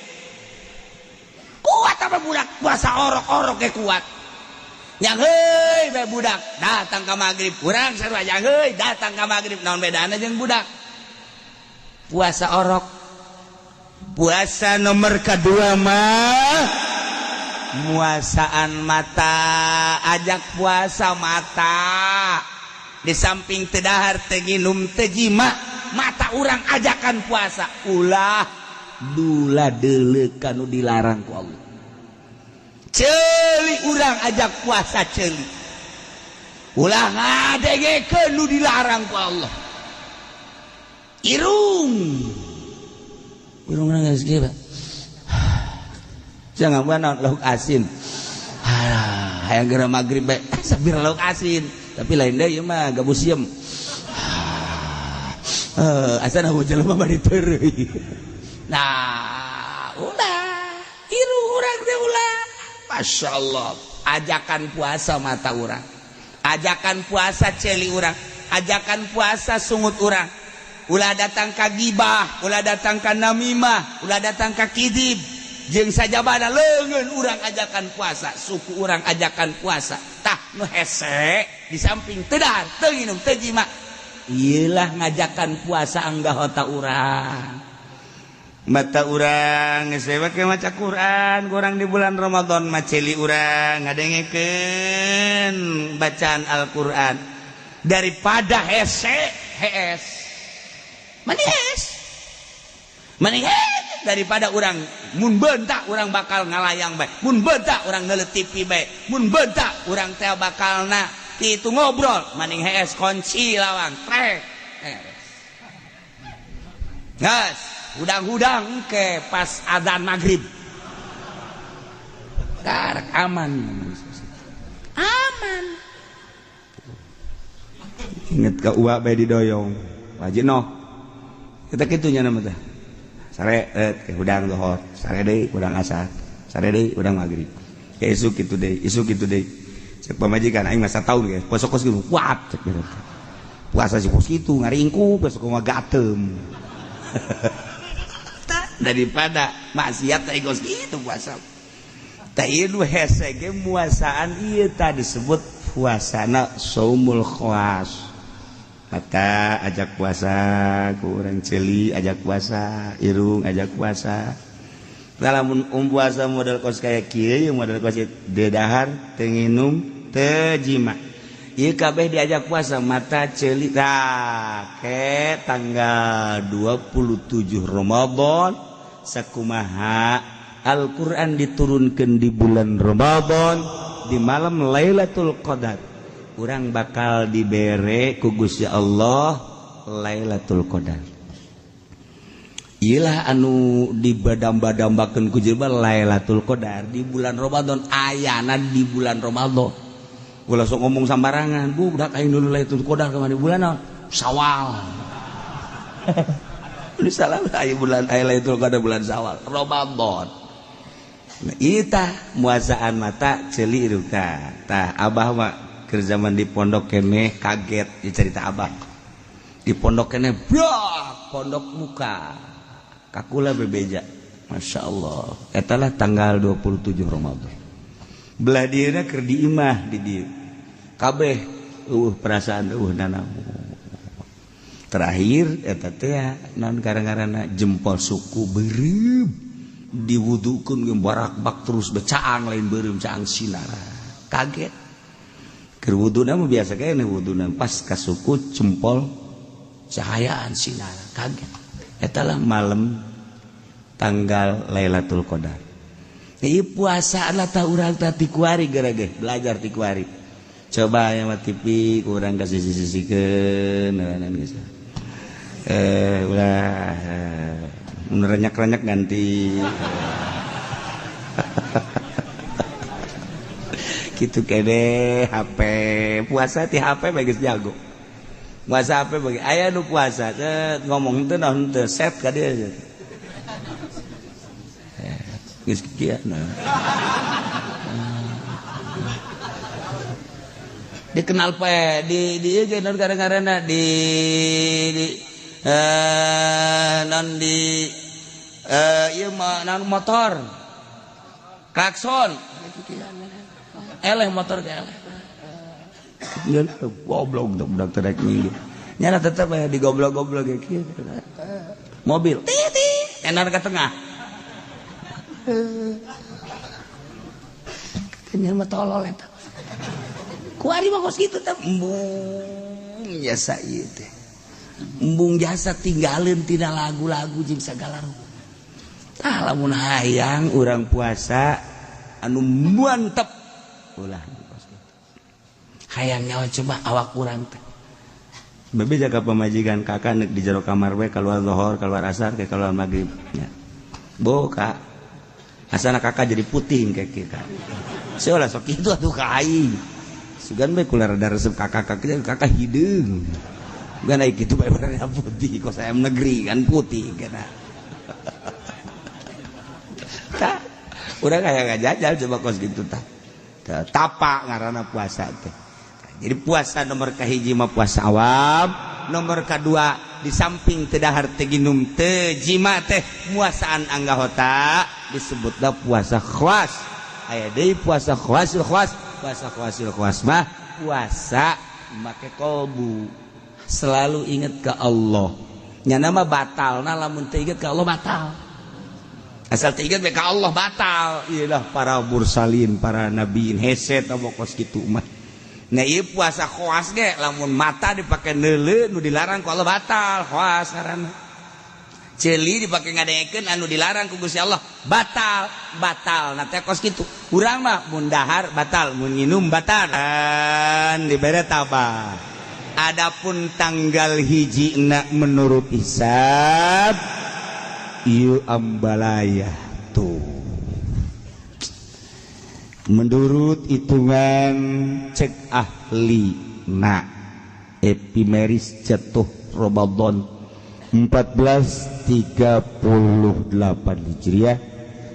Kuat apa budak puasa orok-orok ge kuat. Yang heuy bae budak datang ka magrib, urang sarua yang heuy datang ka magrib naon bedana jeung budak. Puasa orok. Puasa nomor kedua mah muasaan mata, ajak puasa mata. Di samping teu dahar teu nginum teu jima, mata urang ajakan puasa. Ulah dula deuleuh ka nu dilarang ku Allah. Ceuli urang ajak puasa ceuli. Ulah ngadengekeun nu dilarang ku Allah. Irung. Irung geus kieu, Pak. Jangan buat lauk asin. Hayang geura magrib bae sabir lauk asin tapi lain deui ieu mah gabus sieum. Asana jelema bari teureui. Nah, ulah tiru urang teh ulah. Masya Allah, ajakan puasa mata urang, ajakan puasa celi urang, ajakan puasa sungut urang. Ulah datang ka gibah, ulah datang ka namimah, ulah datang ka kidib. Jeung sajabana leungeun urang ajakan puasa, suku urang ajakan puasa. Tah nu hese di samping teu dahar, teu nginum, teu jima. Ieulah ngajakan puasa anggahota urang. Mata urang geus we maca Quran, kurang di bulan Ramadan mah ceuli urang ngadengekeun bacaan Al-Qur'an daripada hese hees. Manis. Manis daripada urang mun bentak urang bakal ngalayang bae, mun bentak urang neuleut TV bae, mun bentak urang teh bakalna kitu ngobrol, maning hees kunci lawang trek. Gas, hudang-hudang ke pas adzan maghrib. Karak aman. Aman. Inget ka uak bae didoyong. Wajib noh. Kita kitunya nama teh. Sare ke hudang lohor, sare deui hudang asar, sare deui hudang maghrib. Ke isuk kitu deui, isuk kitu deui. Cek pamajikan aing mah sataun ge, puasa kos kitu kuat cek gitu. Puasa sih kos kitu ngaringkuk besok mah gatem. Daripada maksiat teh kos kitu puasa. Tah ieu nu hese ge muasaan ieu tah disebut puasana saumul khawas. Mata ajak puasa ku urang ceuli ajak puasa, irung ajak puasa. Lamun puasa model kos kaya kieu model kos teu dahar, teu nginum, teu jima. Ieu kabeh diajak puasa mata ceuli tah ke tanggal 27 Ramadan sakumaha Al-Qur'an diturunkeun di bulan Ramadan di malam Lailatul Qadar. Urang bakal dibere ku Gusti Allah Lailatul Qadar. Iyalah anu dibadamba-dambakeun ku jelema Lailatul Qadar di bulan Ramadan, ayana di bulan Ramadan. Ulah sok ngomong sambarangan, bu udah aing dulu Lailatul Qadar kemana bulan naon? Syawal. Ini salah aya bulan aya Lailatul Qadar bulan Syawal, Ramadan. Nah, ieu tah muasaan mata ceuli irung tah. Tah abah mah keur zaman di pondok keneh kaget dicerita abah. Di pondok keneh brak pondok muka. Kakula bebeja. Masya Allah. Eta lah tanggal 27 Ramadan. Belah dieuna keur di imah di dieu. Kabeh eueuh perasaan eueuh nanaon. Terakhir eta teh naon gara-garana jempol suku beureum diwudukeun ge barakbak terus becaang lain beureum caang sinara. Kaget. Keur wuduna mah biasa kene wuduna pas ka suku jempol cahayaan sinara kaget. Eta lah malam tanggal Lailatul Qadar. Ieu puasa lah tah urang tah ti kuari geura ge belajar ti kuari. Coba aya mah TV ku urang ka sisi-sisikeun geus. Ulah mun renyak-renyak ganti. Gitu kene HP puasa ti HP bae geus jago. Puasa HP bagi aya nu puasa ngomong teu naon teu set ka dieu. Geus kieu nah. Dikenal pe di ieu ge naon gara-garana di non di ieu mah naon motor. Klakson. Eleh motor ge eleh. Goblok budak terek minggu. Nyana tetep aya di goblok-goblok ge kieu. Mobil titi enar ke tengah. Katanya mah tolol eta. Kuari mah kos kitu teh embung jasa ieu teh. Embung jasa tinggalin tina lagu-lagu jeung sagala rupa. Tah lamun hayang urang puasa anu mantep ulah hayang nyawa coba awak urang teh. Bebe jaga pamajikan kakak nek di jero kamar we keluar lohor, keluar asar, ke keluar maghrib. Ya. Bo kak, Asana kakak jadi putih kayak kita. Saya lah sok itu atuh ka aing. Sugan bae kula rada resep kakak kakak kakak hideung. Bukan naik gitu bae warna putih kok saya negeri kan putih kana. Tah, urang kayak ngajajal coba kos gitu tah. Tapa ngaranna puasa teh. Jadi puasa nomor kahiji mah puasa awam, nomor kedua di samping teu dahar teu ginum teu jima teh muasaan anggahota disebutna puasa khawas. Aya deui puasa khawasil khawas, puasa khawasil khawas mah puasa make kolbu. Selalu ingat ke Allah. Nyana mah batal, nah lamun teu inget ke Allah batal. Asal teu inget ke Allah batal. Iyalah para mursalin, para nabiin hese tah kos kitu mah. Nah ieu puasa khawas ge lamun mata dipake neuleu nu dilarang ku Allah batal, khawas ngaranna. Ceuli dipake ngadengekeun anu dilarang ku Gusti Allah batal, batal. Nah teh kos kitu. Urang mah mun dahar batal, mun nginum batal. Dan dibere tabah. Adapun tanggal hiji na menurut hisab ieu ambalaya tuh. Menurut hitungan cek ahli na epimeris jatuh Ramadan 1438 Hijriah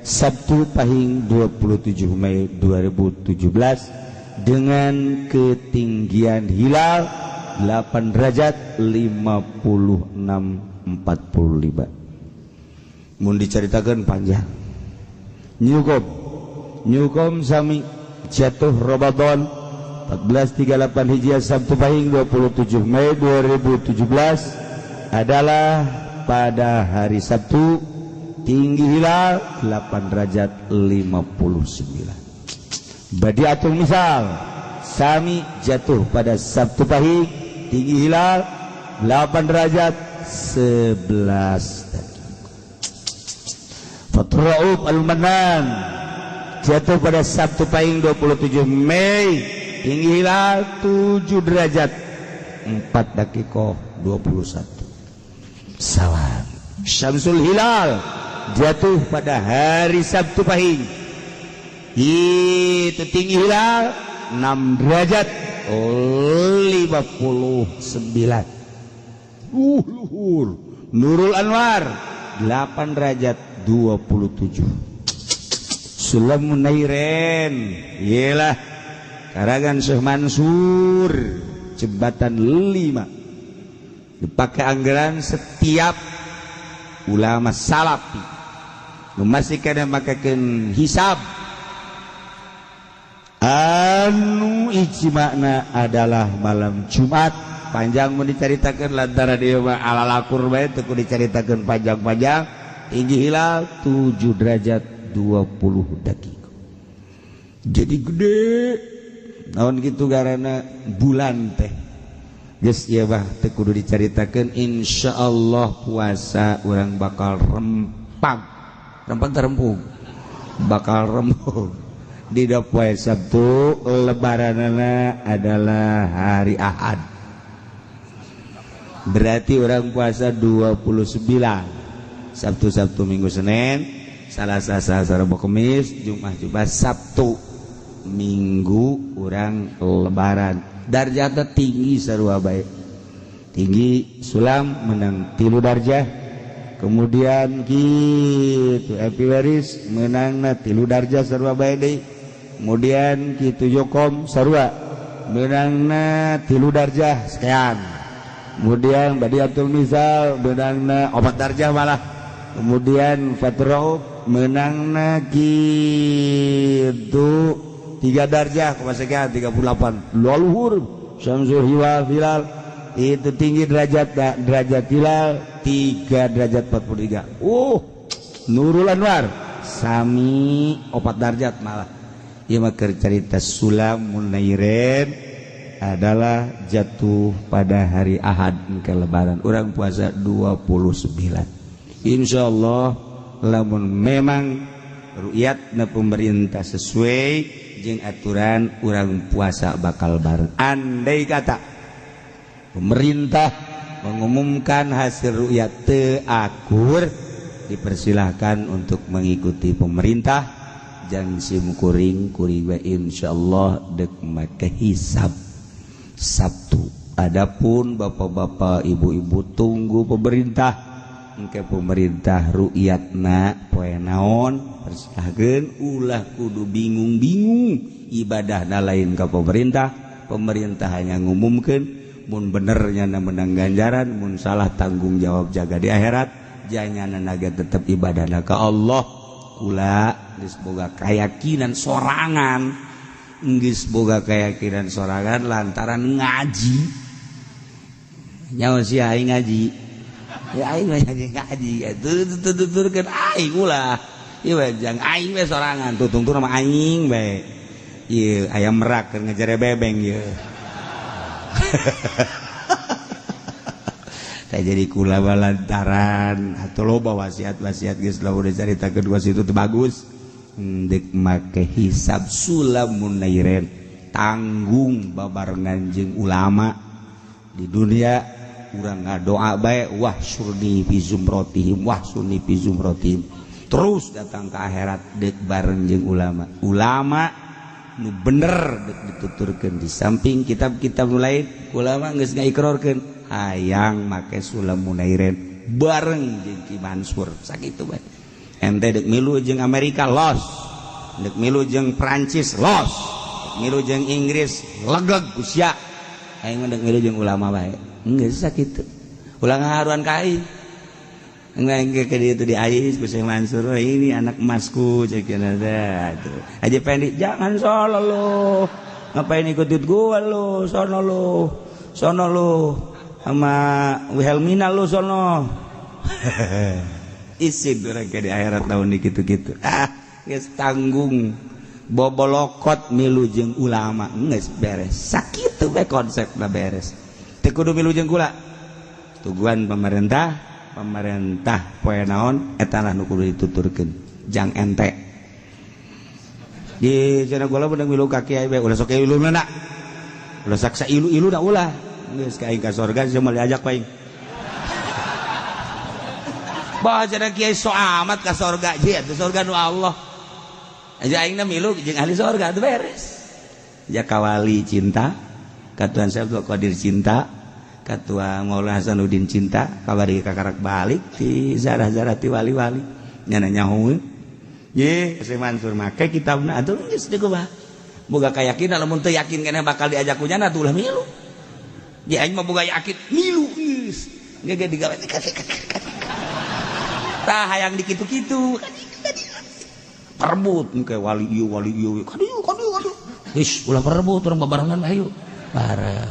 Sabtu Pahing 27 Mei 2017 dengan ketinggian hilal 8 derajat 56 45. Mun diceritakan panjang. Nyukom Nyukom sami jatuh Ramadan 1438 Hijriah Sabtu Pahing 27 Mei 2017 adalah pada hari Sabtu, tinggi hilal 8 derajat 59. Badiatul misal sami jatuh pada Sabtu Pahing, tinggi hilal 8 derajat 11. Fathur Rauf Al-Manan jatuh pada Sabtu Pahing 27 Mei, tinggi hilal 7 derajat 4 dakikoh 21. Salam. Syamsul Hilal jatuh pada hari Sabtu Pahing, itu tinggi hilal 6 derajat 59. Luhur. Nurul Anwar 8 derajat 27. Sulam Munairen iyalah karangan Syekh Mansur jembatan 5 dipakai anggaran setiap ulama salafi nu masih kada makakeun hisab anu ijma'na adalah malam Jumat. Panjang mun dicaritakeun lantaran ieu mah ala lakur bae teu kudu dicaritakeun panjang-panjang. Tinggi hilal 7 derajat 20 dakika. Jadi gede naon gitu karena bulan teh geus ieu bah teu kudu dicaritakeun. Insyaallah puasa urang bakal rempang rempang terempung bakal rempung di poe Sabtu. Lebaranana adalah hari Ahad, berarti orang puasa 29 Sabtu Sabtu Minggu Senin Salasa Selasa Rabu Kamis Jumat Jumat Sabtu Minggu orang lebaran. Darjatnya tinggi sarua bae, tinggi sulam menang 3 darjah, kemudian gitu epimeris menangna 3 darjah sarua bae deui, kemudian kitu Jokom sarua menangna 3 darjah sekian, kemudian Badiatul Misal menangna 4 darjah malah, kemudian Fathur Rauf menangna gitu 3 darjah sekian 38. Luhur Syamsul Hilal itu tinggi derajat derajat hilal 3 derajat 43. Nurul Anwar sami 4 derajat malah. Ieu mah keur carita Sulam Munairen adalah jatuh pada hari Ahad ke lebaran. Urang puasa 29. Insyaallah lamun memang ru'yatna pemerintah sesuai jeung aturan urang puasa bakal bareng. Andai kata pemerintah mengumumkan hasil ru'yat teu akur, Dipersilahkan untuk mengikuti pemerintah. Jang sim kuring kuring we insyaallah dek make hisab Sabtu. Adapun bapak-bapak ibu-ibu tunggu pemerintah. Engke pemerintah ru'yatna poe naon persilahkeun, ulah kudu bingung-bingung ibadahna lain ka pemerintah. Pemerintah hanya ngumumkeun mun benernya menang ganjaran, mun salah tanggung jawab jaga di akhirat. Janyana naga tetep ibadahna ka Allah. Kula geus boga keyakinan sorangan, geus boga keyakinan sorangan lantaran ngaji. Nyawa si aing ngaji. Ya aing ngaji tuturkeun aing ulah. Ieu jang aing we sorangan tutungtur mah aing bae. Ieu ayam merak keur ngejere bebeng ieu. Tah jadi kula lantaran atau loba wasiat-wasiat geus lah udah carita kedua situ teu bagus. Dek make hisab sulamun nairen tanggung babarengan jeung ulama di dunia. Urang ngadoa bae wah surni fi zumratihim wah surni fi zumratihim, terus datang ke akhirat dek bareng jeung ulama. Ulama nu bener dek dituturkeun di samping kitab-kitab nu lain, ulama geus ngaikrorkeun hayang make sulamun nairen bareng jeung Ki Mansur sakitu bae. Ente dek milu jeung Amerika los, dek milu jeung Prancis los, dek milu jeung Inggris legeg usia, aing mah dek milu jeung ulama bae. Geus sakitu. Ulah ngaharuan ka aing. Engke ke dieu teh diais ku Syekh Mansur, ini anak emasku cek cenah teh. Haji Pendi jangan solo lu. Ngapain ikut gua lu? Sono lu. Sono lu sama Wilhelmina lu sono. Isin urang ke di akhirat tahun di kitu-kitu. Ah, geus tanggung bobolokot milu jeung ulama geus beres. Sakitu we konsepna beres. Teu kudu milu jeung kula. Tuguan pemerintah, pemerintah poe naon eta lah nu kudu dituturkeun. Jang ente. Di cenah kula beunang milu ka kiai bae ulah sok iluna. Ulah saksa ilu-iluna ulah. Geus ka aing ka sorga sia moal diajak paing. Bah cenah kiai so amat ka sorga, ieu teh sorga nu Allah. Aja aingna milu jeung ahli sorga teu beres. Ja kawali cinta, katuan Syekh Abdul Qadir cinta, katua Maulana Hasanuddin cinta, kabari kakarak balik ti zarah-zarah ti wali-wali. Nyana nyaho. Ye, Syekh Mansur make kitabna atuh geus deui kumaha. Boga kayakinan lamun teu yakin keneh bakal diajak ku nyana atuh ulah milu. Di aing mah boga yakin milu geus. Ge digawe tah hayang dikitu-kitu. Perebut engke wali ieu wali ieu. Kadieu kadieu kadieu. Geus ulah perebut urang babarengan ayo. Bareng.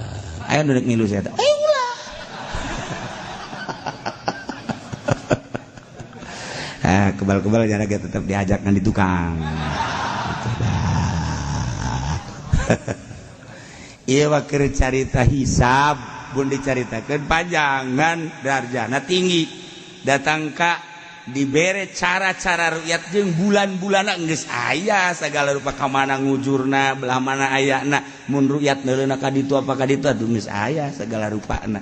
Ayo duduk milu saya teh. Eh ulah. Ah kebal-kebal jara ge tetep diajak ngan di tukang. Ieu mah keur carita hisab, mun dicaritakeun panjangan darjana tinggi. Datang ka dibere cara-cara rukyat jeung bulan-bulanna geus aya sagala rupa ka mana ngujurna belah mana ayana mun rukyat neuleuna ka ditu apa ka ditu atuh geus aya segala rupana.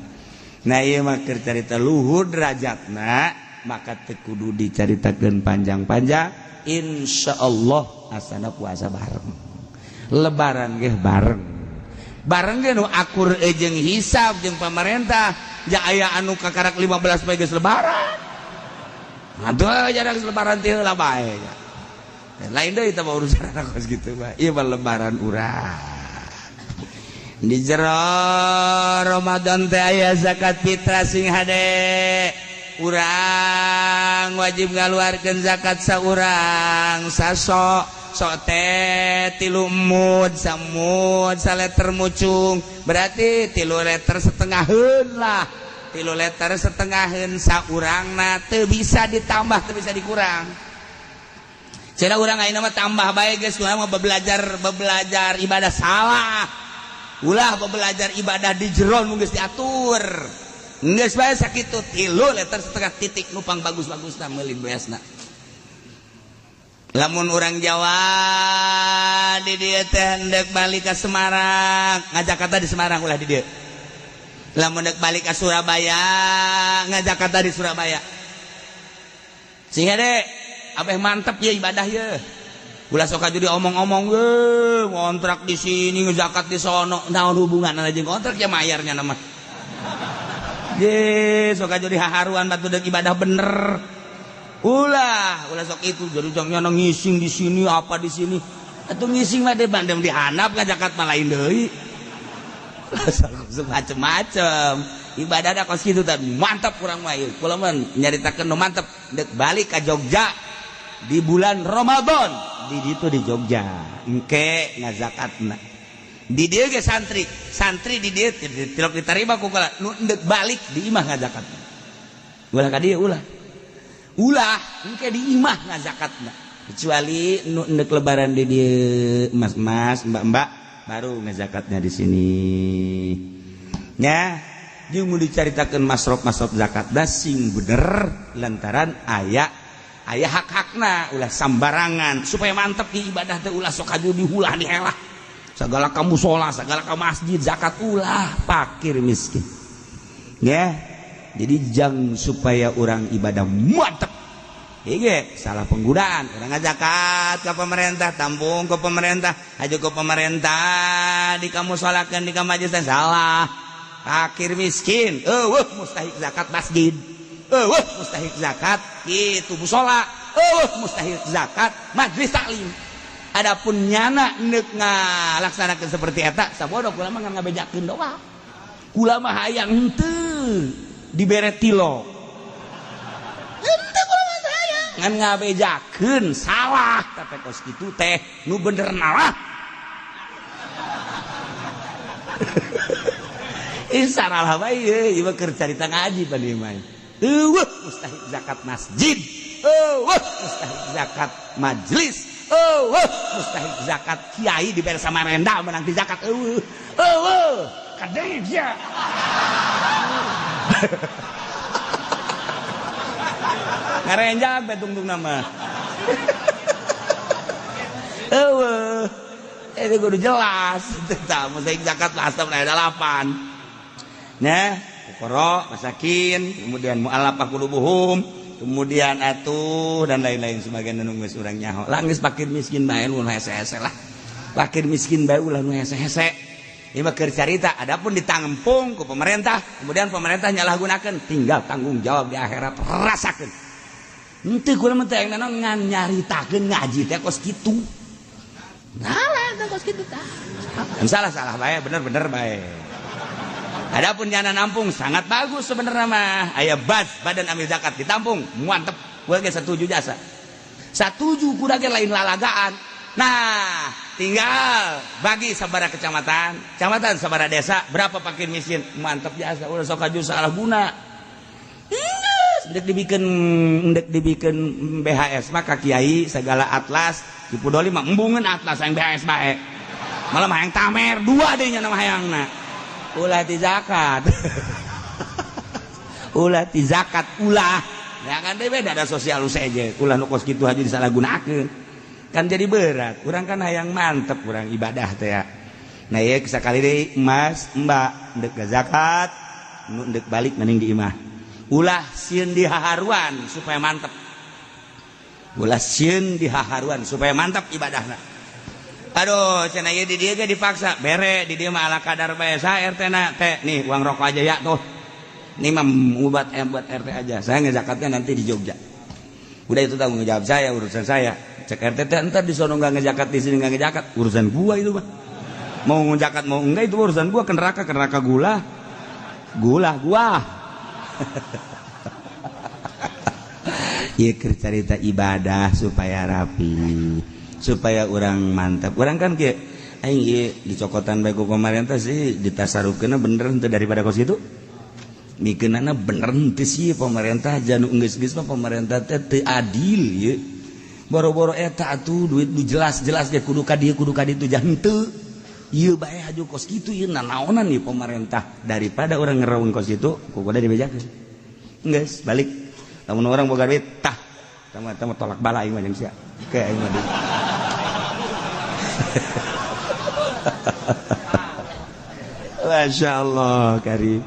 Nah ieu mah keur carita luhur derajatna maka teu kudu dicaritakeun panjang-panjang. Insyaallah asana puasa bareng, lebaran ge bareng, bareng ge nu akur jeung hisab jeung pamarentah. Ja aya anu kakarak 15 poe geus lebaran. Aduh, jarang lebaran teh heula bae. Lain deui teh urusan kos kitu mah. Ieu mah lebaran urang. Di jero Ramadan teh aya zakat fitrah sing hade. Urang wajib ngaluarkeun zakat saurang sasok sok teh 3 mud, samud, saleter mucung. Berarti 3 liter setengaheun lah. 3 liter setengaheun saurangna teu bisa ditambah, teu bisa dikurang. Cenah urang ayeuna mah tambah bae geus, urang mah bebelajar ibadah salah. Ulah bebelajar ibadah di jero nu geus diatur. Geus bae sakitu 3 liter setengah titik nupang bagus-bagusna meuli beasna. Lamun urang Jawa di dieu teh hendeuk balik ka Semarang, ngajakarta di Semarang ulah di dieu. Lamun dek balik ke Surabaya, ngajakarta di Surabaya. Sehingga deh abeh mantep ya ibadah ya. Ulah sok aja diomong-omong, ngontrak di sini, ngezakat di sono, naon hubungan aja ngontrak ya mayarnya nama. Ye, sok aja dihaharuan batu dek ibadah bener. Ulah, ulah sok itu jadi jangan ngising di sini apa di sini. Atuh ngising mah deh bandem dihanap ngazakat mah lain deui. Sok macem-macem. Ibadah da kos kitu teh mantap kurang mah ieu. Kula mah nyaritakeun nu mantep dek balik ka Jogja di bulan Ramadan. Di ditu di Jogja engke ngazakatna di dieu ge santri santri di dieu tilok diterima ku kula nu endek balik di imah ngazakatna ulah ka dieu ulah ulah engke di imah ngazakatna kecuali nu endek lebaran di dieu mas-mas mbak-mbak baru ngazakatnya di sini nya jeung mun dicaritakeun masrof-masrof zakat da sing bener lantaran aya aya hak-hakna ulah sambarangan supaya mantep di ibadah teh ulah sok aju dihulah dihelah segala ka mushola segala ka masjid zakat ulah fakir miskin ya. Jadi jang supaya orang ibadah mantep ieu salah penggunaan orang zakat ke pemerintah tampung ke pemerintah aju ke pemerintah di ka musolakeun di ka majlis salah fakir miskin eueuh mustahik zakat masjid eueuh mustahik zakat kitu mushola eueuh mustahik zakat majlis taklim. Adapun nyana neuk ngalaksanakeun seperti eta sabodo kula mah ngabejakeun doa kula mah hayang henteu dibere tilo henteu kula mah hayang ngan ngabejakeun salah tapi kos kitu teh nu bener nalah. Isaralah bae ieu mah keur carita ngaji pan ieu mah. Eueuh mustahik zakat masjid, eueuh mustahik zakat majlis, eueuh mustahik zakat kiai dibere Samarenda menang di zakat eueuh. Eueuh kadeng sia. Ngarenjak bae tungtung nama. Eueuh itu kudu jelas tah mustahik zakat asam aya 8. Nah fuqara, masakin, kemudian mu'allafah qulubuhum, kemudian atuh dan lain-lain sebagainya nu geus urang nyaho. Lah geus fakir miskin bae nu hese-hese lah. Fakir miskin bae ulah nu hese-hese. Ieu mah keur carita, adapun ditampung ku pemerintah, kemudian pemerintah nyalahgunakeun, tinggal tanggung jawab di akhirat rasakeun. Henteu kula mah teh ngan nyaritakeun ngaji teh kos kitu. Salah teh kos kitu tah. Salah-salah bae, bener-bener bae. Adapun jana nampung sangat bagus sebenarnya mah. Aya bas badan amil zakat ditampung, mantep. Gua ge setuju jasa. Satuju kuda ge lain lalagaan. Nah, tinggal bagi sabara kecamatan, kecamatan sabara desa, berapa fakir miskin, mantep jasa. Ulah sok aju salah guna. Geus ndek dibikin BHS mah ka kiai segala atlas, dipudoli mah embungeun atlas yang BHS bae. Malah mah hayang tamer dua deui nya hayangna. Ulah ti zakat. Ulah ti zakat ulah. Ya kan beda ada sosial saja. Ulah nu kos kitu aja disalahgunakeun. Kan jadi berat. Urang kan hayang mantep urang ibadah teh ya. Nah ieu sakali deui mas, mbak ndek zakat, nu ndek balik mending di imah. Ulah sieun dihaharuan supaya mantep. Ulah sieun dihaharuan supaya mantap ibadahna. Aduh, cenah ieu di dieu ge dipaksa. Bere di dieu mah ala kadar bae sa RT na teh nih uang rokok aja ya tuh. Ini mah buat buat RT aja. Saya ngezakatnya nanti di Jogja. Udah itu tanggung jawab saya, urusan saya. Cek RT teh entar di sono enggak ngezakat, di sini enggak ngezakat, urusan gua itu mah. Mau ngezakat mau enggak itu urusan gua, ke neraka gula. Gula gua. Ieu keur carita ibadah supaya rapi, supaya orang mantap. Orang kan kieu aing ieu dicokotan bae ku pemerintah sih ditasarufkeunna bener henteu daripada kos kitu. Mikeunana bener henteu sih pemerintah janu geus-geus mah pemerintah teh teu adil ieu. Boro-boro eta atuh duit nu jelas-jelas ge kudu ka dieu kudu ka ditu jah henteu. Ieu bae haju kos kitu ieu nanaonan ieu pemerintah daripada urang ngereung kos kitu ku kudu dibejakeun. Geus balik. Lamun urang boga duit tah tama-tama tolak bala aing mah jeung sia. Ke aing mah. Masya Allah karim.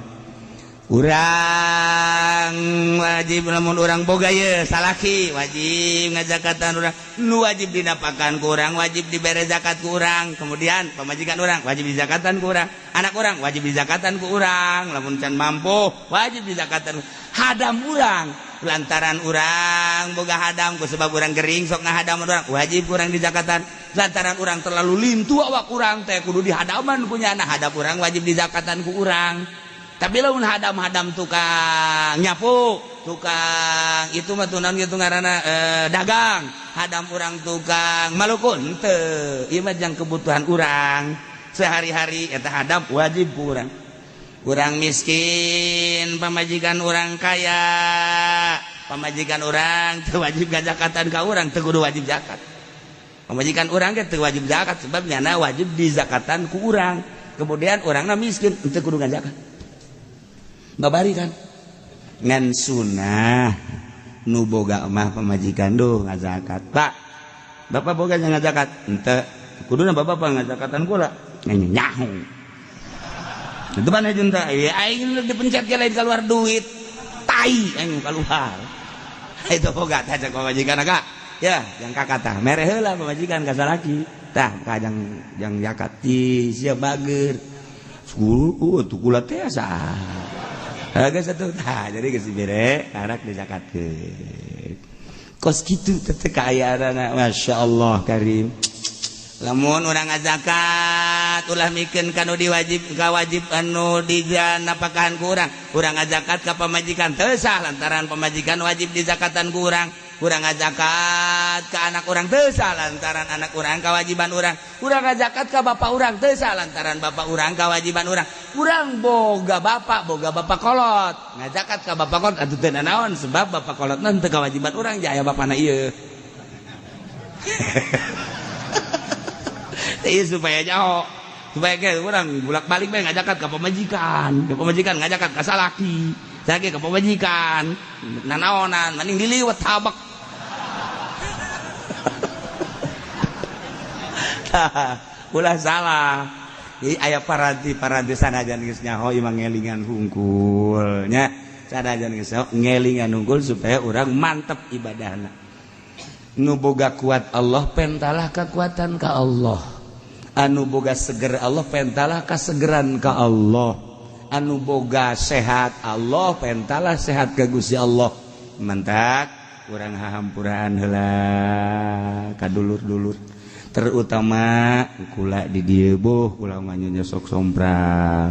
Urang wajib lamun urang boga ye salaki wajib ngajakatan urang, nu wajib dinapakan ku urang, wajib dibere zakat ku urang. Kemudian pamajikan urang wajib dizakatan ku urang, anak urang wajib dizakatan ku urang, lamun can mampu wajib dizakatan. Hadam urang, lantaran urang boga hadam ku sebab urang gering sok ngahadam urang, wajib ku urang dizakatan. Lantaran urang terlalu lintu awak urang teh kudu dihadaman punya anak, hadam urang wajib dizakatan ku urang. Tapi lamun hadam-hadam tukang nyapu, tukang itu mah tunan gitu ngaranna dagang, hadam urang tukang malukun teu, ieu mah jang kebutuhan urang sehari-hari, eta hadam wajib ku urang. Urang miskin, pamajikan urang kaya, pamajikan urang teu wajib gazakatan ka urang, teu kudu wajib zakat. Pamajikan urang ge teu wajib zakat sebab nyana wajib dizakatan ku urang. Kemudian urangna miskin, teu kudu ngazakat. Babari kan ngan sunah nu boga mah pamajikan duh ngazakat. Pak, bapak boga ngazakat henteu, kuduna bapak ngazakatan kula nyaho. Itu mana junta ya aing dipencet ke lain keluar duit tai aing keluar. Itu boga tah cek pamajikan kak ya jang kakak tah mere heula pamajikan ka salaki tah ka jang jang zakat ti sia bager guru tuh kula teh asa. Agak satu tah jadi geus dibere karak dizakatkeun. Kos kitu teh kaayaanana masyaallah karim. Lamun urang ngazakat ulah mikeun ka nu diwajib ka wajib anu diganapakahan ku urang. Urang ngazakat ka pamajikan teu sah lantaran pamajikan wajib dizakatan ku urang. Urang ngazakat ka anak urang teu sah lantaran anak urang kawajiban urang. Urang ngazakat ka bapak urang teu sah lantaran bapak urang kawajiban urang. Urang boga bapak kolot ngazakat ka bapak kolot atuh teu nanaon sebab bapak kolotna teu kawajiban urang jaya bapana ieu. Ieu supaya jauh, supaya ke urang bolak-balik bae ngazakat ka pamajikan ngazakat ka salaki, salaki ka pamajikan, nanaonan mending diliwet tabak. Ulah salah. Jadi aya paranti-paranti sanajan geus nyaho imah ngelingan hungkul nya. Sanajan geus nyaho ngelingan hungkul supaya urang mantep ibadahna. Nu boga kuat Allah pentalah kekuatan ka Allah. Anu boga seger Allah pentalah kasegeran ka Allah. Anu boga sehat Allah pentalah sehat ka Gusti Allah. Mantak urang hahampuraan heula ka dulur-dulur. Terutama kula di dieu boh kula mah sok sompral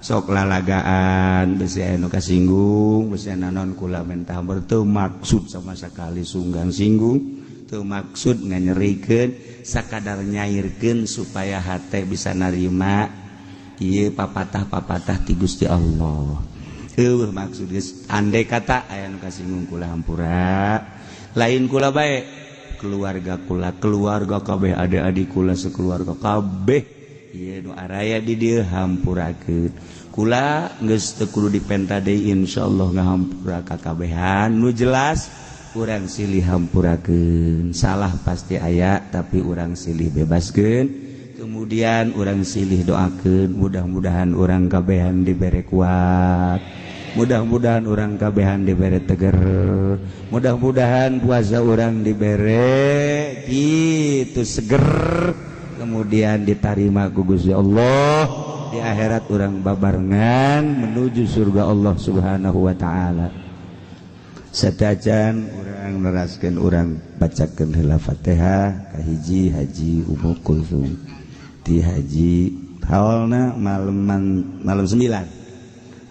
sok lalagaan besi anu kasinggung besi nanon kula mentah teu maksud sama sekali sunggang singgung teu maksud nganyerikeun sakadar nyairkeun supaya hate bisa narima ieu papatah-papatah ti Gusti Allah. Eueuh maksud geus andai kata aya nu kasinggung kula hampura lain kula bae keluarga kula, keluarga kabeh adik-adik kula sekeluarga kabeh ieu nu araya di dieu hampurakeun kula geus teu kudu dipenta deui insyaallah ngahampura ka kabehan nu jelas urang silih hampurakeun salah pasti aya tapi urang silih bebaskeun kemudian urang silih doakeun mudah-mudahan urang kabehan dibere kuat, mudah-mudahan urang kabehan dibere teger, mudah-mudahan puasa urang dibere gitu seger, kemudian ditarima ku Gusti Allah di akhirat urang babarengan menuju surga Allah Subhanahu wa taala. Satajan urang neraskeun urang bacakeun heula Fatihah kahiji Haji Ummu Kulsum ti Haji haolna malam 9.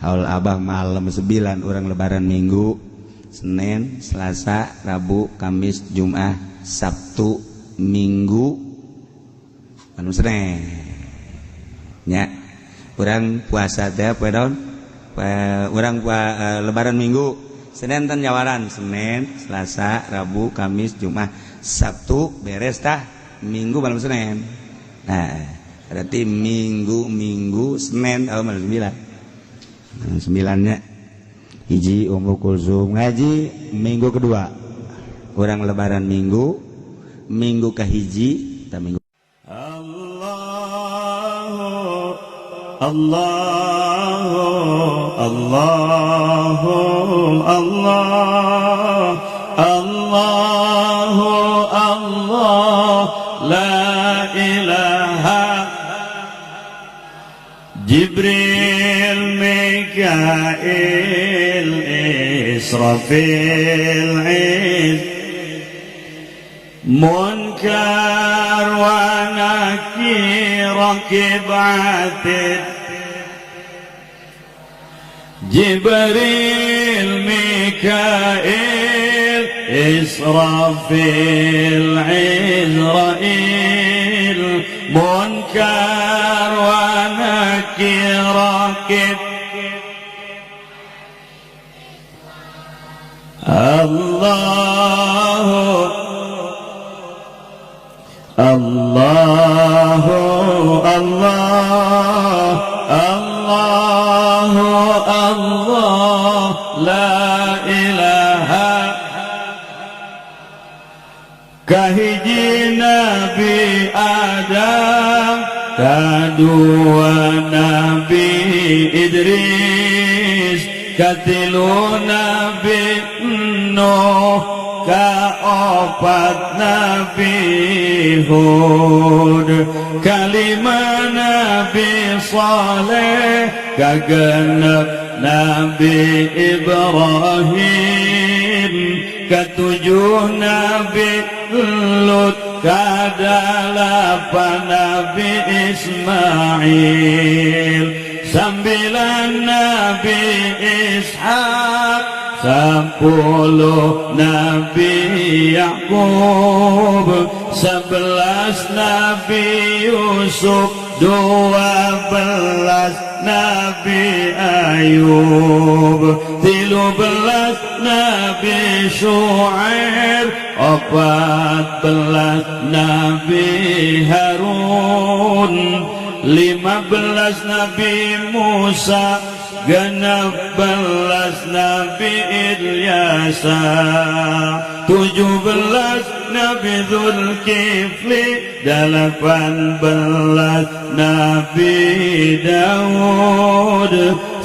Haul abah malam 9 orang lebaran Minggu, Senin, Selasa, Rabu, Kamis, Jumat, Sabtu, Minggu, anu Senin. Nya, urang puasa teh poe naon? Urang lebaran Minggu, Senin tan nyawaran, Senin, Selasa, Rabu, Kamis, Jumat, Sabtu beres tah, Minggu malam Senin. Nah, berarti Minggu, Senin malam 9. Sembilannya hiji Ummu Kulsum ngaji minggu kedua orang lebaran minggu minggu kahiji ta minggu. Allahu Allahu Allahu Allah Allahu Allah la ilaha. Jibril Mikail Israfil Iz Munkar wa Nakir Raqib Atid Jibril Mikail Israfil Izrail Munkar wa Nakir Raqib Allahu Allahu Allah Allahu Allah la ilaha. Kahiji Nabi Adam, kadua Nabi Idris, katilu Nabi Nuh, kaopat Nabi Hud, kalima Nabi Saleh, kagenep Nabi Ibrahim, ketujuh Nabi Lut, kadalapan Nabi Ismail, sembilan Nabi Ishak, 10 Nabi Yakub, 11 Nabi Yusuf, 12 Nabi Ayub, 13 Nabi Shu'aib, 14 Nabi Harun, 15 Nabi Musa, 16 Nabi Ilyasa, 17 Nabi Zulkifli, 18 Nabi Daud,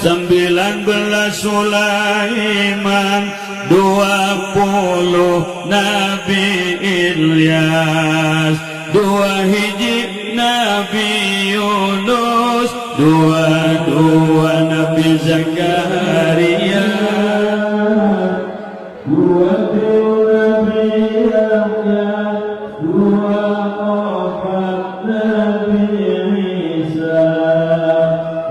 19 Sulaiman, 20 Nabi Ilyas, 2 hiji Nabi Yunus, 22 Nabi Zakaria, 2 Nabi Yahya, 24 Nabi Isa,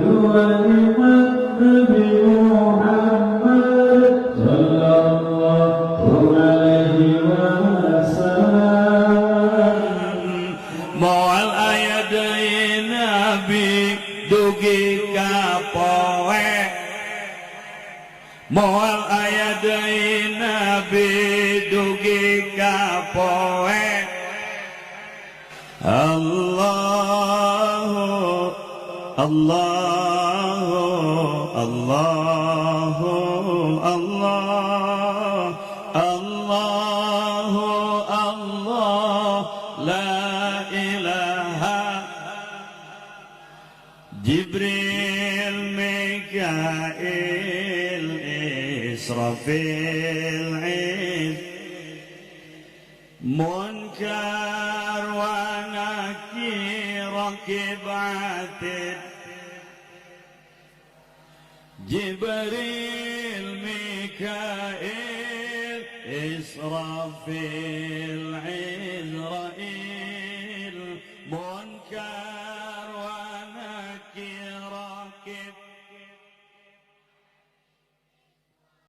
25 Nabi Muhammad sallallahu alaihi wasallam. Moal aya deui nabi dugi ka poe, moal aya deui nabi dugi ka poe. Allahu Allahu Allahu Allah Allahu Allah la ilaha. Jibril Mikail Israfil Iz Munkar wa Nakir Raqib Atid Jibril Mikail Israfil Izrail.